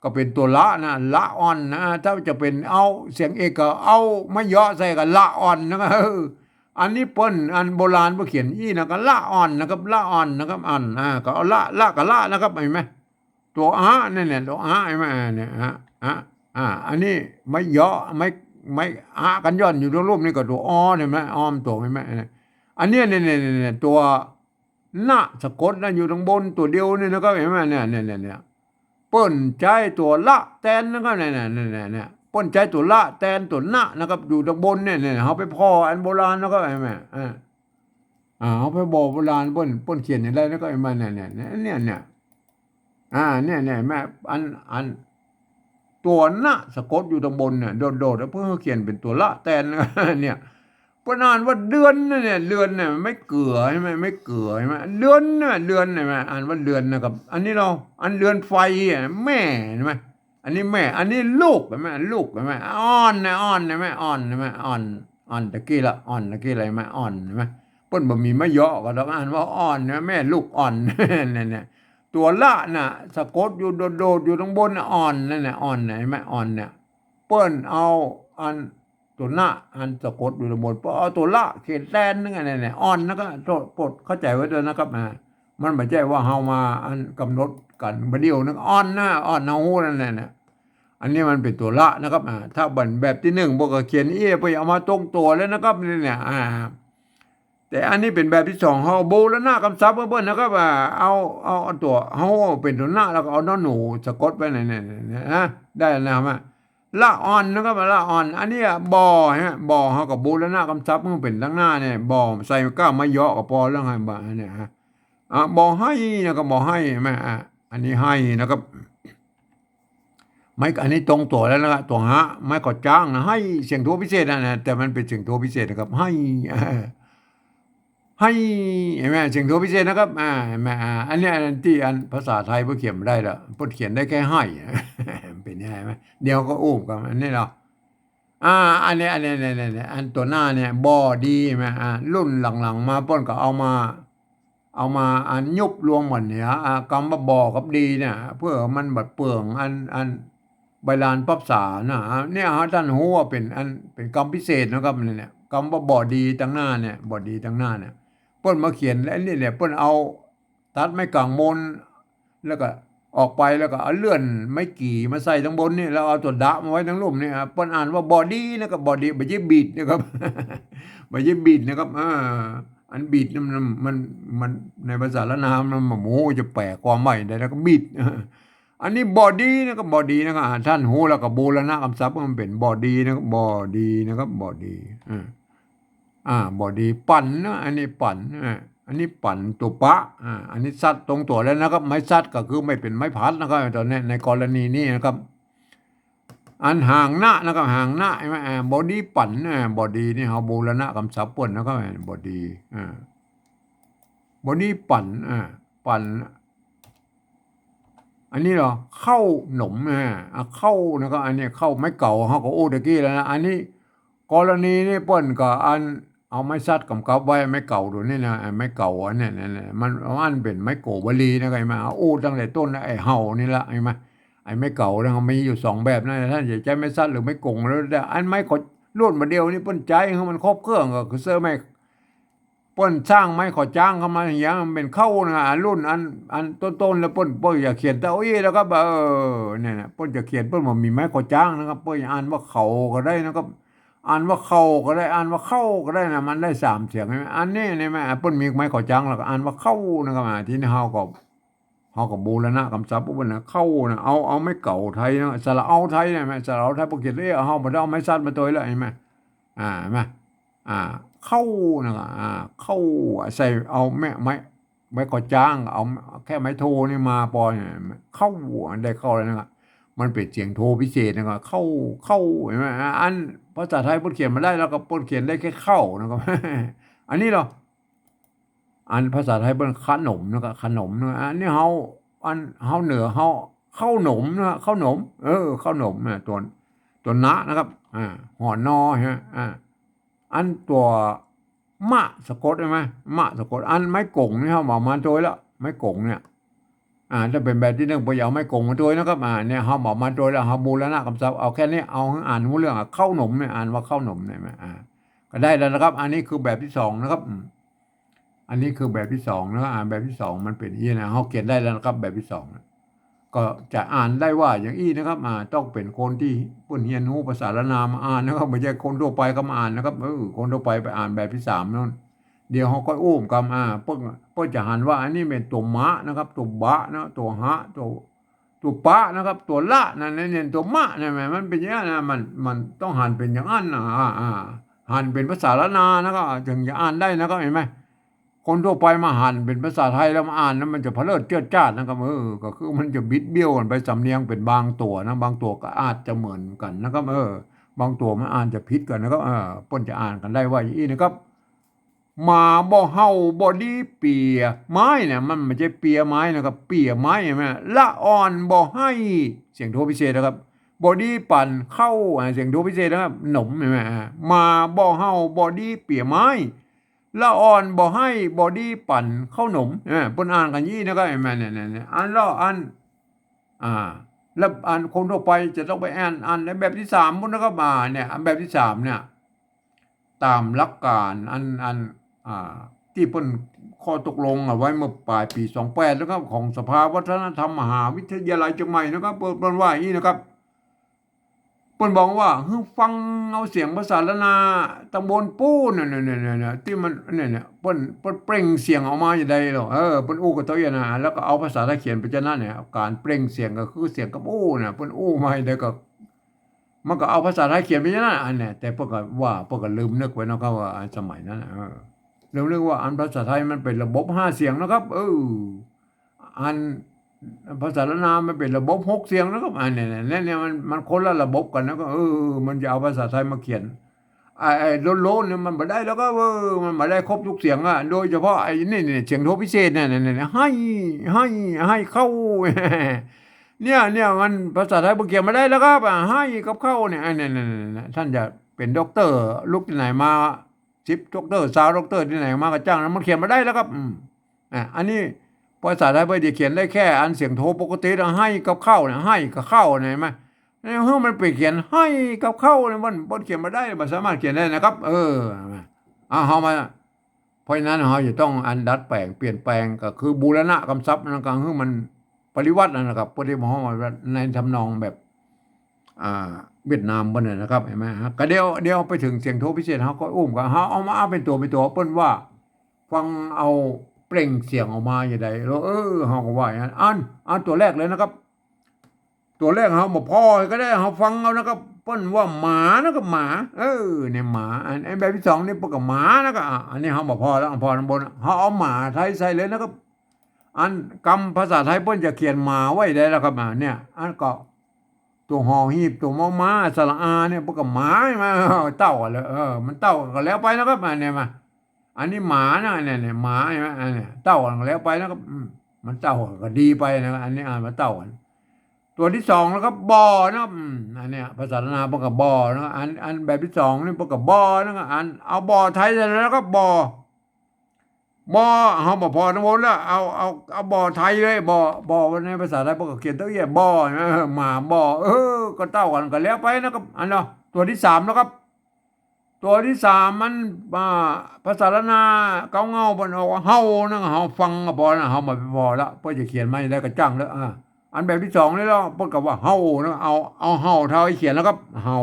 ก็เป๋นตั๋วละนะ ละอ่อนนะ ถ้าจะเป๋นเอาเสียงเอกก็เอาไม้เยียะใส่ก็ละอ่อนนะ เออ อันนี้เปิ้น อันโบราณเปิ้นเขียนอี้นะ ก็ละอ่อนนะครับ ละอ่อนนะครับ อ่อน อ่า ก็เอาละ ละกับละนะครับ หันก่อ ตั๋วอะเนี่ย เนี่ย ตั๋วอะ หันก่อ เนี่ย อะ อะ อ่า อันนี้ไม้เยียะ ไม้ ไม้อะกั๋นย่อนอยู่ตรงรูปนี่ก็ตั๋วออ หันก่อ ออมตั๋ว หันก่อ อันเนี้ย เนี่ย เนี่ย เนี่ย ตั๋วนะ สะกดนะ อยู่ตางบนตั๋วเดียวนี่นะครับ หันก่อ เนี่ย เนี่ย เนี่ย เนี่ย เนี่ย เปิ้นใจ๊ตั๋วละแตนนะครับ เนี่ย เนี่ย เนี่ย เนี่ย เปิ้นใจ๊ตั๋วละแตนตั๋วนะนะครับ อยู่ตางบนเนี่ย เนี่ย เฮาไปผ่ออันโบราณนะครับ เห็นไหม อ่า อ่า เฮาไปผ่อโบราณ เปิ้น เปิ้นเขียนอย่างใดนะครับ เห็นไหม เนี่ย เนี่ย เนี่ย เนี่ย เนี่ย อ่า เนี่ย เนี่ย แม่ อัน อัน ตั๋วนะสะกดอยู่ตางบนเนี่ย โดดๆ แล้วเปิ้นเขียนเป๋นตั๋วละแตน เนี่ย เปิ้นอ่านว่าเดือนนะเนี่ย เดือนเนี่ย ไม้เกือใช่ไหม ไม้เกือใช่ไหม เดือนเนี่ย เดือนเนี่ย อ่านว่าเดือนนะครับ อันนี้เฮา อันเดือนไฟอ่ะ แม่ เห็นไหม อันนี้แม่ อันนี้ลูก เห็นไหม ลูก เห็นไหม อ่อนนะ อ่อน เห็นไหม อ่อน เห็นไหม อ่อน อ่อน ตะกี้ละ อ่อน ตะกี้ละ เห็นไหม อ่อน เห็นไหม เปิ้นบ่มีไม้เหยาะก็ต้องอ่านว่าอ่อนนะ แม่ลูกอ่อน เนี่ย เนี่ย ตั๋วละน่ะ สะกดอยู่โดดๆ อยู่ตางบนน่ะ อ่อน นั่นน่ะ อ่อนน่ะ เห็นไหม อ่อนเนี่ย เปิ้นเอาอันตั๋วนะ อันสะกดอยู่ตางบน เปิ้นเอาตั๋วละเขียนแตนนึง อันนั้นน่ะ อ่อน แล้วก็โทษ โปรดเข้าใจ๋ไว้ตวยนะครับ อ่า มันบ่ใจ้ว่าเฮามาอันกำหนดกั๋นบ่าเดี่ยวนึง อ่อนนะ อ่อน เฮาฮู้นั่นแหละเนี่ย อันนี้มันเป๋นตั๋วละนะครับ อ่า ถ้าเป๋นแบบตี้นึ่ง เปิ้นก็เขียนอี้ เปิ้นเอามาตรงตั๋วแล้วนะครับ นี่เนี่ย อ่า แต่อันนี้เป๋นแบบตี้สอง เฮาบูรณะกำศัพท์เปิ้นนะครับ อ่า เอา เอา เอาตั๋ว เฮาเป๋นตั๋วนะ แล้วก็เอานอหนูสะกดไว้ใน ใน ใน ใน นะ ได้นะครับ ละอ่อนนะครับ ละอ่อน อันนี้อะ บ่อ ฮะ บ่อ เฮาก็บูรณะกำศัพท์เปิ้นเป๋นตางหน้าเนี่ย บ่อ ใส่ก้าไม้เหยาะก็ปอแล้วไง บ่อ เนี่ยฮะ อ่า บ่อไฮ่นะครับ บ่อไฮ่ เห็นไหม อ่า อันนี้ไฮ่นะครับ ไม้ อันนี้ตรงตั๋วแล้วนะครับ ตั๋วฮะ ไม้ขอจ๊างนะ ไฮ่ เสียงโทพิเศษนะ นะ แต่มันเป๋นเสียงโทพิเศษนะครับ ไฮ่ ไฮ่ เห็นไหม เสียงโทพิเศษนะครับ อ่า เห็นไหม อ่า อันนี้ อันตี้อันภาษาไทยเปิ้นเขียนบ่ได้ละ เปิ้นเขียนได้แค่ไฮ่ เป๋นยังไงไหม เดี๋ยวก็อู้กั๋น อันนี้เนาะ อ่า อันนี้ อันนี้ เนี่ย เนี่ย เนี่ย อันตั๋วหน้าเนี่ย บ่อดี เห็นไหม อ่า รุ่นหลังๆ มาเปิ้นก็เอามา เอามาอันยุบรวมกั๋นเนี่ย อ่า กำว่าบ่อกับดีเนี่ย เปื้อมันบ่เปื้องอัน อันใบลานปรับสานะ อ่า เนี่ย หาต้านฮู้ว่าเป๋นอัน เป๋นกำพิเศษนะครับ เนี่ย กำว่าบ่อดีตางหน้าเนี่ย บ่อดีตางหน้าเนี่ย เปิ้นมาเขียน และอันนี้เนี่ย เปิ้นเอาตัดไม้ก๋างมน แล้วก็ออกไป แล้วก็เอาเลื่อนไม้กี่มาใส่ตางบนนี่ แล้วเอาตั๋วดะมาไว้ตางลุ่มนี่ อ่า เปิ้นอ่านว่าบ่อดีนะครับ บ่อดี บ่ใจ้บิดนะครับ บ่ใจ้บิดนะครับ อ่า อันบิดนี่มัน มัน มันในภาษาล้านนามัน มันบ่ฮู้จะแปลความว่าอย่างใด แล้วก็บิด อันนี้บ่อดีนะครับ บ่อดีนะครับ อ่า ต้านฮู้แล้วก็บูรณะกำศัพท์มันเป๋นบ่อดีนะครับ บ่อดีนะครับ บ่อดี อ่า อ่า บ่อดี ปั่นนะ อันนี้ปั่น อ่า อันนี้ปั่นตั๋วปะ อ่า อันนี้สัตว์ตรงตั๋วแล้วนะครับ ไม้สัตว์ก็คือไม้เป๋นไม้พัดนะครับ ตอนนี้ในกรณีนี้นะครับ อันหางนะนะครับ หางนะ เห็นไหม อ่า บ่อดีปั่น อ่า บ่อดีนี่เฮาบูรณะกำศัพท์เปิ้นนะครับ บ่อดี อ่า บ่อดีปั่น อ่า ปั่น อันนี้เหรอ เข้าหนม อ่า อ่า เข้านะครับ อันนี้เข้าไม้เก๋า เฮาก็อู้ตะกี้แล้วนะ อันนี้กรณีนี้เปิ้นก็อันเอาไม้สัตว์กำกับไว้ ไม้เก๋าตั๋วนี้นะ อ่า ไม้เก๋าอันเนี้ย เนี่ย เนี่ย มัน มันเป๋นไม้โกวลีนะครับ เห็นไหม เอาอู้ตั้งแต่ต้นนะ ไอ้เห่านี่ละ เห็นไหม ไอ้ไม้เก๋านะ มันมีอยู่สองแบบนะ ต้านจะใจ๊ไม้สัตว์หรือไม้กงแล้ว แต่อันไม้ขอ รุ่นบ่าเดี่ยวนี้เปิ้นใจ๊หื้อมันครบเครื่อง ก็คือใจ๊ไม้ เปิ้นสร้างไม้ขอจ๊างเข้ามาเหีย มันเป๋นเข้านะ อันรุ่นอัน อันต้นๆ แล้วเปิ้น เปิ้นจะเขียนเต้าอี้แล้วก็ เออ เนี่ยนะ เปิ้นจะเขียน เปิ้นบ่มีไม้ขอจ๊างนะครับ เปิ้นอ่านว่าเขาก็ได้นะครับ อ่านว่าเข้าก็ได้ อ่านว่าเข้าก็ได้นะ มันได้สามเสียง เห็นไหม อันนี้ นี่แม่ เปิ้นมีไม้ขอจ๊างแล้วก็อ่านว่าเข้านะครับ อ่า ทีนี้เฮาก็ เฮาก็บูรณะกำศัพท์เปิ้นนะ เข้านะ เอา เอาไม้เก๋าไทยนะ สระเอาไทยนะ แม่ สระเอาไทย เปิ้นเขียน เอ๊ะ เฮาบ่ได้เอาไม้สัตว์มาตวยแล้ว เห็นไหม อ่า เห็นไหม อ่า เข้านะ อ่า เข้า ใส่ เอาไม้ ไม้ ไม้ขอจ๊าง เอาแค่ไม้โทนี่มาปอเนี่ย เข้า ได้เข้าแล้วนะครับ มันเป๋นเสียงโทพิเศษนะครับ เข้า เข้า เห็นไหม อ่า อันภาษาไทยเปิ้นเขียนบ่ได้ แล้วก็เปิ้นเขียนได้แค่เข้านะครับ อันนี้เหรอ อันภาษาไทยเปิ้นขนมนะครับ ขนมนะ อันนี้เฮา อันเฮาเหนือเฮา เข้าหนมนะ เข้าหนม เออ เข้าหนมนะ ตั๋ว ตั๋วนะนะครับ อ่า หอนอ ฮะ อ่า อันตั๋วมะสะกดใช่ไหม มะสะกด อันไม้กงนี่เฮาเอามาตวยละ ไม้กงเนี่ย อ่า ถ้าเป๋นแบบตี้นึ่ง เปิ้นจะเอาไม้กงมาตวยนะครับ อ่า เนี่ย เฮาเอามาตวยแล้ว เฮาบูรณะกำศัพท์ เอาแค่นี้ เอาหื้ออ่านฮู้เรื่อง อ่ะ เข้าหนมเนี่ย อ่านว่าเข้าหนมเนี่ย อ่า ก็ได้แล้วนะครับ อันนี้คือแบบตี้สองนะครับ อืม อันนี้คือแบบตี้สองนะ อ่า แบบตี้สองมันเป๋นอี้นะ เฮาเขียนได้แล้วนะครับ แบบตี้สองนะ ก็จะอ่านได้ว่าอย่างอี้นะครับ อ่า ต้องเป๋นคนตี้เปิ้นเฮียนฮู้ภาษาล้านนามาอ่านนะครับ บ่ใจ้คนทั่วไปเข้ามาอ่านนะครับ เออ คนทั่วไปไปอ่านแบบตี้สามโน่น เดี๋ยวเฮาก็อู้กั๋น อ่า เปิ้น เปิ้นจะหันว่าอันนี้เป๋นตั๋วมะนะครับ ตั๋วบะนะ ตั๋วฮะ ตั๋ว ตั๋วปะนะครับ ตั๋วละนะ เนี่ย ตั๋วมะเนี่ย แหม มันเป๋นอย่างนั้นนะ มัน มันต้องหันเป๋นอย่างนั้นนะ อ่า อ่า หันเป๋นภาษาล้านนานะครับ เถิงจะอ่านได้นะครับ หันก่อ คนทั่วไปมาหันเป๋นภาษาไทยแล้วมาอ่านนะ มันจะเผลอเจื้อจ้าดนะครับ เออ ก็คือมันจะบิดเบี้ยวกั๋นไป สำเนียงเป๋นบางตั๋วนะ บางตั๋วก็อาจจะเหมือนกั๋นนะครับ เออ บางตั๋วมันอาจจะผิดกั๋นนะครับ เออ เปิ้นจะอ่านกั๋นได้ว่าอย่างอี้นะครับ หมาบ่เห่าบ่ดีเปียไม้เนี่ย มันบ่ใจ้เปียไม้นะครับ เปียไม้ หันก่อ ละอ่อนบ่ไห้ เสียงโทพิเศษนะครับ บ่ดีปั๋นข้าว อ่า เสียงโทพิเศษนะครับ หนม หันก่อ หมาบ่เห่าบ่ดีเปียไม้ ละอ่อนบ่ไห้ บ่ดีปั๋นข้าวหนม เออ เปิ้นอ่านกั๋นอย่างอี้นะครับ หันก่อ เนี่ย เนี่ย เนี่ย อันละอัน อ่า แล้วอันคนทั่วไปจะต้องไปอ่าน อ่านในแบบตี้สามพุ้นนะครับ อ่า เนี่ย อันแบบตี้สามเนี่ย ต๋ามหลักก๋านอัน อัน อ่า ตี้เปิ้นข้อตกลงเอาไว้เมื่อป๋ายปี๋สองแปดนะครับ ของสภาวัฒนธรรมมหาวิทยาลัยเจียงใหม่นะครับ เปิ้น เปิ้นว่าอย่างอี้นะครับ เปิ้นบอกว่า หื้อฟังเอาเสียงภาษาล้านนาตำบลปู๊นเนี่ย เนี่ย เนี่ย เนี่ย ตี้มัน เนี่ย เนี่ย เปิ้น เปิ้นเปล่งเสียงออกมาจะใดลอ เออ เปิ้นอู้กั๋นเต้าอี้นะ แล้วก็เอาภาษาไทยเขียนไปจะนั้นเนี่ย ก๋านเปล่งเสียงก็คือเสียงกับอู้เนี่ย เปิ้นอู้มาจะใดก็ มันก็เอาภาษาไทยเขียนไปจะนั้น อันเนี่ย แต่เปิ้นก็ว่า เปิ้นก็ลืมนึกไปเนาะครับ ว่าอันสมัยนั้นน่ะ เออ ลืมนึกว่าอันภาษาไทยมันเป๋นระบบห้าเสียงนะครับ เออ อันภาษาล้านนามันเป๋นระบบหกเสียงนะครับ อันเนี่ย เนี่ย เนี่ย มัน มันคนละระบบกั๋นนะ ก็ เออ มันจะเอาภาษาไทยมาเขียน ไอ้ ไอ้โล้นๆ เนี่ยมันบ่ได้แล้วก็ เออ มันบ่ได้ครบทุกเสียงอะ โดยเฉพาะไอ้นี่ เนี่ย เสียงโทพิเศษเนี่ย เนี่ย เนี่ย ไห้ ไห้ ไห้เข้า เนี่ย เนี่ย มันภาษาไทยบ่เขียนบ่ได้แล้วครับ อ่า ไห้กับเข้าเนี่ย อันเนี่ย เนี่ย เนี่ย เนี่ย ท่านจะเป๋นด็อกเตอร์ลุกตี้ไหนมา สิบด็อกเตอร์ ซาวด็อกเตอร์ตี้ไหนมาก็จ้างนะ มันเขียนบ่ได้แล้วครับ อืม อ่ะ อันนี้ภาษาไทยเปิ้นจะเขียนได้แค่อันเสียงโทปกตินะ ไห้กับเข้าเนี่ย ไห้กับเข้าเนี่ย หันก่อ เนี่ย หื้อมันไปเขียนไห้กับเข้าเนี่ย มัน มันเขียนบ่ได้ บ่สามารถเขียนได้นะครับ เออ อ่ะ เฮามา เพราะฉะนั้นเฮาจะต้องอันดัดแป๋ง เปลี่ยนแป๋ง ก็คือบูรณะกำศัพท์นั่น ก็คือมันปริวัตินั่นนะครับ เปิ้นได้มาฮ้องในทำนองแบบ อ่า เวียดนามเปิ้นน่ะนะครับ หันก่อ ฮะ ก็เดี๋ยว เดี๋ยวไปเถิงเสียงโทพิเศษ เฮาก็อู้กั๋น เฮาเอามา เอาเป๋นตั๋ว เป๋นตั๋ว เปิ้นว่า ฟังเอาเปล่งเสียงออกมาจะใดลอ เออ เฮาก็ว่าอย่างนั้น อัน อันตั๋วแรกเลยนะครับ ตั๋วแรกเฮาบ่ผ่อก็ได้ เฮาฟังเอานะครับ เปิ้นว่าหมานะครับ หมา เออ เนี่ย หมา อัน อันแบบตี้สองนี่เปิ้นก็หมานะครับ อ่ะ อันนี้เฮาบ่ผ่อแล้ว ผ่อต๋างบน เฮาเอาหมาไทยใส่เลยนะครับ อันกำภาษาไทยเปิ้นจะเขียนหมาไว้ได้แล้วครับ อ่ะ เนี่ย อันก็ตั๋วหอหีบ ตั๋วมอม้า สระอาเนี่ย เปิ้นก็หมามา เต้ากั๋นเลย เออ มันเต้ากั๋นก็แล้วไปนะครับ อันเนี่ยมา อันนี้หมานะ เนี่ย เนี่ย หมา หันก่อ อันเนี่ย เต้ากั๋นก็แล้วไปนะครับ อืม มันเต้ากั๋นก็ดีไปนะ อันนี้อ่านว่าเต้ากั๋น ตั๋วตี้สองแล้วก็บ่อนะครับ อืม อันเนี้ย ภาษาล้านนาเปิ้นก็บ่อนะครับ อัน อันแบบตี้สองนี่เปิ้นก็บ่อนะครับ อันเอาบ่อไทยใส่แล้วก็บ่อ บ่อ เฮาบ่ผ่อต๋างบนแล้ว เอา เอา เอาบ่อไทยเลย บ่อ บ่อ ในภาษาไทยเปิ้นก็เขียนเต้าอี้ บ่อ หันก่อ หมาบ่อ เออ ก็เต้ากั๋นก็แล้วไปนะครับ อันเนาะ ตั๋วตี้สามนะครับ ตั๋วตี้สามมัน อ่า ภาษาล้านนาเก๊าเง้าเปิ้นออกว่าเห่านะ เฮาฟังก็ผ่อนะ เฮาบ่ไปผ่อละ เปิ้นจะเขียนมาจะใดก็จ้างเถอะ อ่า อันแบบตี้สองนี่แล้ว เปิ้นก็ว่าเห่านะ เอา เอาเห่าไทยเขียนแล้วก็เห่า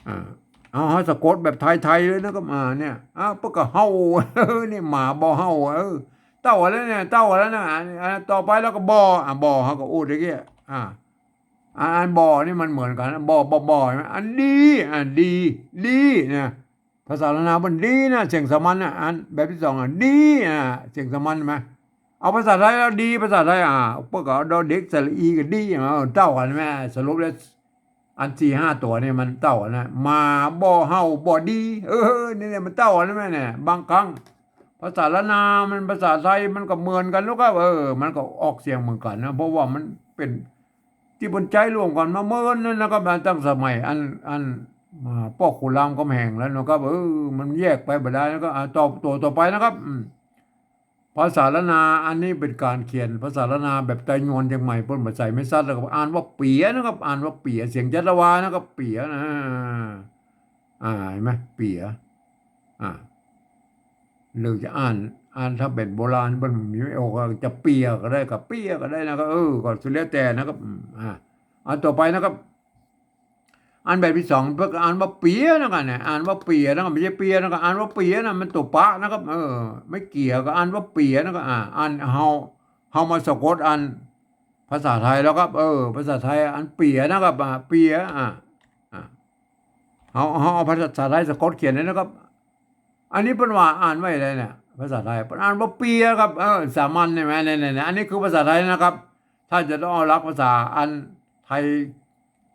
อ่า เอา เฮาสะกดแบบไทยๆ เลยนะครับ อ่า เนี่ย อ่า เปิ้นก็เห่า นี่หมาบ่อเห่า เออ เต้ากั๋นแล้วเนี่ย เต้ากั๋นแล้วนะ อ่า อ่า ต่อไปแล้วก็บ่อ อ่า บ่อ เฮาก็อู้ตะกี้ อ่า อัน อันบ่อนี่มันเหมือนกั๋น บ่อ บ่อ บ่อ หันก่อ อันดี อ่ะ ดี ดีนะ ภาษาล้านนามันดีนะ เสียงสามัญนะ อันแบบตี้สองอ่ะ ดี อ่ะ เสียงสามัญ หันก่อ เอาภาษาไทยแล้วดี ภาษาไทย อ่ะ เปิ้นก็เอาดอเด็กสระอีก็ดี เออ เต้ากั๋นแหม สรุปแล้ว อันสี่ห้าตั๋วนี่มันเต้ากั๋นนะ หมาบ่อเห่าบ่อดี เออ นี่เนี่ยมันเต้ากั๋นนะแหมเนี่ย บางครั้ง ภาษาล้านนามันภาษาไทยมันก็เหมือนกั๋นแล้วก็ เออ มันก็ออกเสียงเหมือนกั๋นนะ เพราะว่ามันเป๋น ตี้เปิ้นใจ๊ร่วมกั๋นมาเมินนั่นนะครับ มาตั้งสมัยอัน อัน อ่า ป้อขุนรามคำแหงแล้วนะครับ เออ มันแยกไปบ่ได้ แล้วก็ อ่า ต่อ ตั๋วต่อไปนะครับ อืม ภาษาล้านนา อันนี้เป๋นก๋านเขียนภาษาล้านนาแบบไตยวนเจียงใหม่ เปิ้นบ่ใส่ไม้สัดแล้วก็อ่านว่าเปียนะครับ อ่านว่าเปีย เสียงจัตวานะครับ เปียนะ อ่า หันก่อ เปีย อ่า หรือจะอ่าน อ่านถ้าเป๋นโบราณเปิ้นมีไม้ออกก็จะเปียก็ได้ ก็เปียก็ได้นะครับ เออ ก็สุดแล้วแต่นะครับ อืม อ่า อันต่อไปนะครับ อันแบบตี้สองเปิ้นก็อ่านว่าเปียนะครับ เนี่ย อ่านว่าเปียนะครับ บ่ใจ้เปียนะครับ อ่านว่าเปียนะ มันตั๋วปะนะครับ เออ ไม้เกี่ยก็อ่านว่าเปียนะครับ อ่า อันเฮา เฮามาสะกดอัน ภาษาไทยแล้วครับ เออ ภาษาไทยอันเปียนะครับ อ่า เปีย อ่า อ่า เฮา เฮาเอาภาษาไทยสะกดเขียนเลยนะครับ อันนี้เปิ้นว่าอ่านว่าอะไรเนี่ย ภาษาไทย เปิ้นอ่านว่าเปียครับ เออ สามัญใช่ไหม เนี่ย เนี่ย เนี่ย อันนี้คือภาษาไทยนะครับ ถ้าจะต้องเอาหลักภาษาอันไทย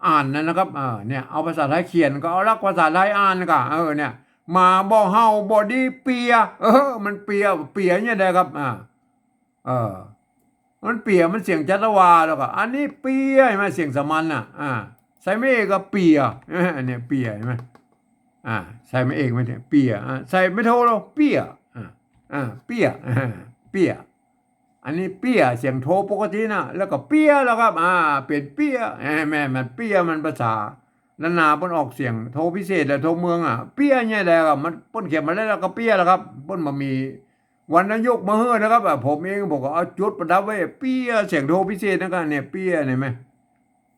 อ่านนั่นนะครับ เออ เนี่ย เอาภาษาไทยเขียนก็เอาหลักภาษาไทยอ่านก็ เออ เนี่ย หมาบ่เห่าบ่ดีเปีย เออ มันเปีย เปียเนี่ยได้ครับ อ่า เออ มันเปีย มันเสียงจัตวาแล้วก็ อันนี้เปีย เห็นไหม เสียงสามัญน่ะ อ่า ใส่ไม้เอกก็เปีย เห็นไหม อันเนี้ยเปีย เห็นไหม อ่า ใส่ไม้เอกไว้เนี่ย เปีย อ่า ใส่ไม้โทแล้ว เปีย อ่า อ่า เปีย อ่า เปีย อันนี้เปีย เสียงโทปกตินะ แล้วก็เปียแล้วครับ อ่า เป๋นเปีย เอ้ย แม่น มันเปีย มันภาษาล้านนาเปิ้นออกเสียงโทพิเศษและโทเมืองอ่ะ เปียเนี่ยแหละครับ มันเปิ้นเขียนมาได้แล้วก็เปียแล้วครับ เปิ้นบ่มี วรรณยุกต์มาหื้อนะครับ อ่ะ ผมเองผมก็เอาจุดประดับไว้ เปีย เสียงโทพิเศษนะครับ เนี่ย เปีย เห็นไหม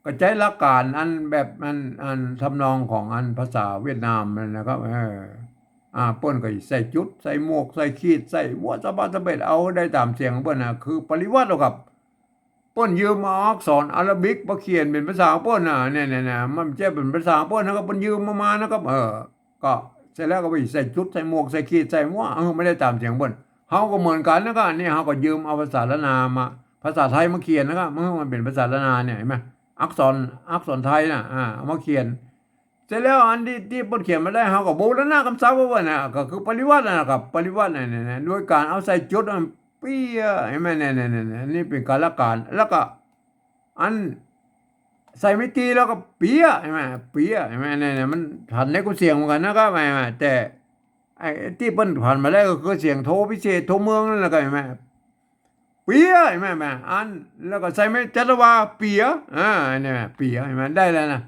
ก็ใจ๊หลักการอันแบบอัน อันทำนองของอันภาษาเวียดนามนั่นนะครับ เออ อ่า เปิ้นก็ใส่จุด ใส่หมวก ใส่ขีด ใส่หัวสะบัดสะเบ็ด เอาได้ต๋ามเสียงของเปิ้นน่ะ คือปริวรรตเอาครับ เปิ้นยืมเอาอักษรอาราบิกมาเขียนเป๋นภาษาของเปิ้นน่ะ เนี่ย เนี่ย เนี่ย มันบ่ใจ้เป๋นภาษาของเปิ้นนะครับ เปิ้นยืมเอามานะครับ เออ ก็เสร็จแล้วก็ไปใส่จุด ใส่หมวก ใส่ขีด ใส่หัว เออ ไม่ได้ต๋ามเสียงเปิ้น เฮาก็เหมือนกั๋นนะครับ นี่เฮาก็ยืมเอาภาษาล้านนามา ภาษาไทยมาเขียนนะครับ เมื่อมันเป๋นภาษาล้านนาเนี่ย เห็นไหม อักษร อักษรไทยน่ะ อ่า เอามาเขียน เสร็จแล้วอันตี้ ตี้เปิ้นเขียนมาได้ เฮาก็บูรณะกำศัพท์ไว้เปิ้นน่ะ ก็คือปริวรรตน่ะนะครับ ปริวรรตน่ะ เนี่ย เนี่ย โดยก๋านเอาใส่จุด อันเปีย เห็นไหม เนี่ย เนี่ย เนี่ย เนี่ย อันนี้เป๋นก๋านละก๋าน แล้วก็ อันใส่ไม้ตีแล้วก็เปีย เห็นไหม เปีย เห็นไหม เนี่ย เนี่ย มันผันได้กู้เสียงเหมือนกั๋นนะครับ เห็นไหม แต่ไอ้ตี้เปิ้นผันมาได้ก็คือเสียงโทพิเศษ โทเมืองนั่นแหละครับ เห็นไหม เปีย เห็นไหม เห็นไหม อัน แล้วก็ใส่ไม้จัตวา เปีย อ่า เนี่ย เปีย เห็นไหม ได้แล้วนะ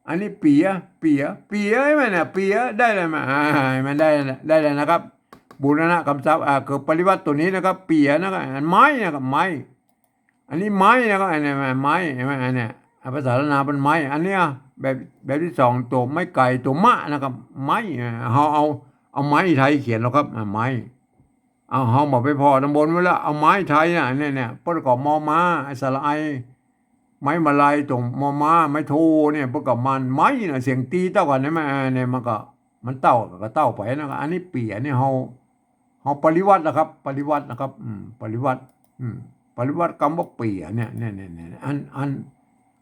อันนี้เปีย เปีย เปีย เห็นไหมเนี่ย เปีย ได้แล้ว เห็นไหม อ่า เห็นไหม ได้แล้ว ได้แล้วนะครับ บูรณะกำศัพท์ อ่า คือปริวรรตตั๋วนี้นะครับ เปียนะครับ อันไม้นะครับ ไม้ อันนี้ไม้นะครับ อันนี้ไม้ เห็นไหม อันเนี้ย อ่ะ ภาษาล้านนาเปิ้นไม้ อันเนี้ย แบบ แบบตี้สอง ตั๋วไม้ไก่ ตั๋วมะนะครับ ไม้ อ่า เฮาเอา เอาไม้ไทยเขียนแล้วครับ อ่า ไม้ เอา เฮาบ่ไปผ่อตำบลไว้แล้ว เอาไม้ไทยน่ะ เนี่ย เนี่ย เปิ้นก็มอม้า สระไอ ไม้มาลัย ตั๋วมอม้า ไม้โทเนี่ย เปิ้นก็มัน ไม้น่ะ เสียงตีเต้ากั๋น เห็นไหม อ่า เนี่ย มันก็ มันเต้าก็เต้าไปนะ อันนี้เปีย อันนี้เฮา เฮาปริวรรตนะครับ ปริวรรตนะครับ อืม ปริวรรต อืม ปริวรรตกำว่าเปียเนี่ย เนี่ย เนี่ย เนี่ย อัน อัน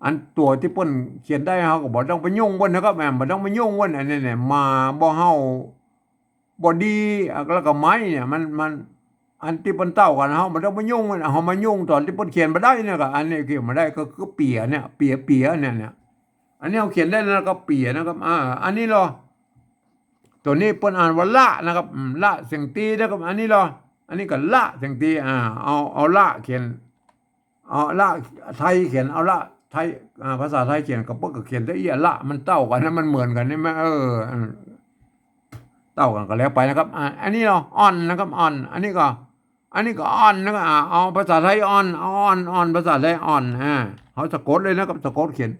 อันตั๋วตี้เปิ้นเขียนได้ เฮาก็บ่ต้องไปยุ่งเปิ้นนะครับ แหม บ่ต้องไปยุ่งเปิ้น อันนี้เนี่ย หมาบ่เห่าบ่ดี อ่ะ แล้วก็ไม้เนี่ย มัน มัน อันตี้เปิ้นเต้ากั๋น เฮาบ่ต้องไปยุ่งเปิ้น เฮามายุ่งต๋อนตี้เปิ้นเขียนบ่ได้เนี่ยก็ อันนี้เขียนบ่ได้ก็คือเปียเนี่ย เปีย เปียเนี่ย เนี่ย อันนี้เฮาเขียนได้แล้วก็เปียนะครับ อ่า อันนี้ลอ ตั๋วนี้เปิ้นอ่านว่าละนะครับ อืม ละเสียงตีนะครับ อันนี้ลอ อันนี้ก็ละเสียงตี อ่า เอา เอาละเขียน เอาละไทยเขียน เอาละไทย อ่า ภาษาไทยเขียนกับเปิ้นก็เขียนตะอี้ ละ มันเต้ากั๋นนะ มันเหมือนกั๋นใช่ไหม เออ อืม เต้ากั๋นก็แล้วไปนะครับ อ่า อันนี้ลอ อ่อนนะครับ อ่อน อันนี้ก็ อันนี้ก็อ่อนนะครับ อ่า เอาภาษาไทยอ่อน เอาอ่อน อ่อน ภาษาไทยอ่อน อ่า เฮาสะกดเลยนะครับ สะกดเขียน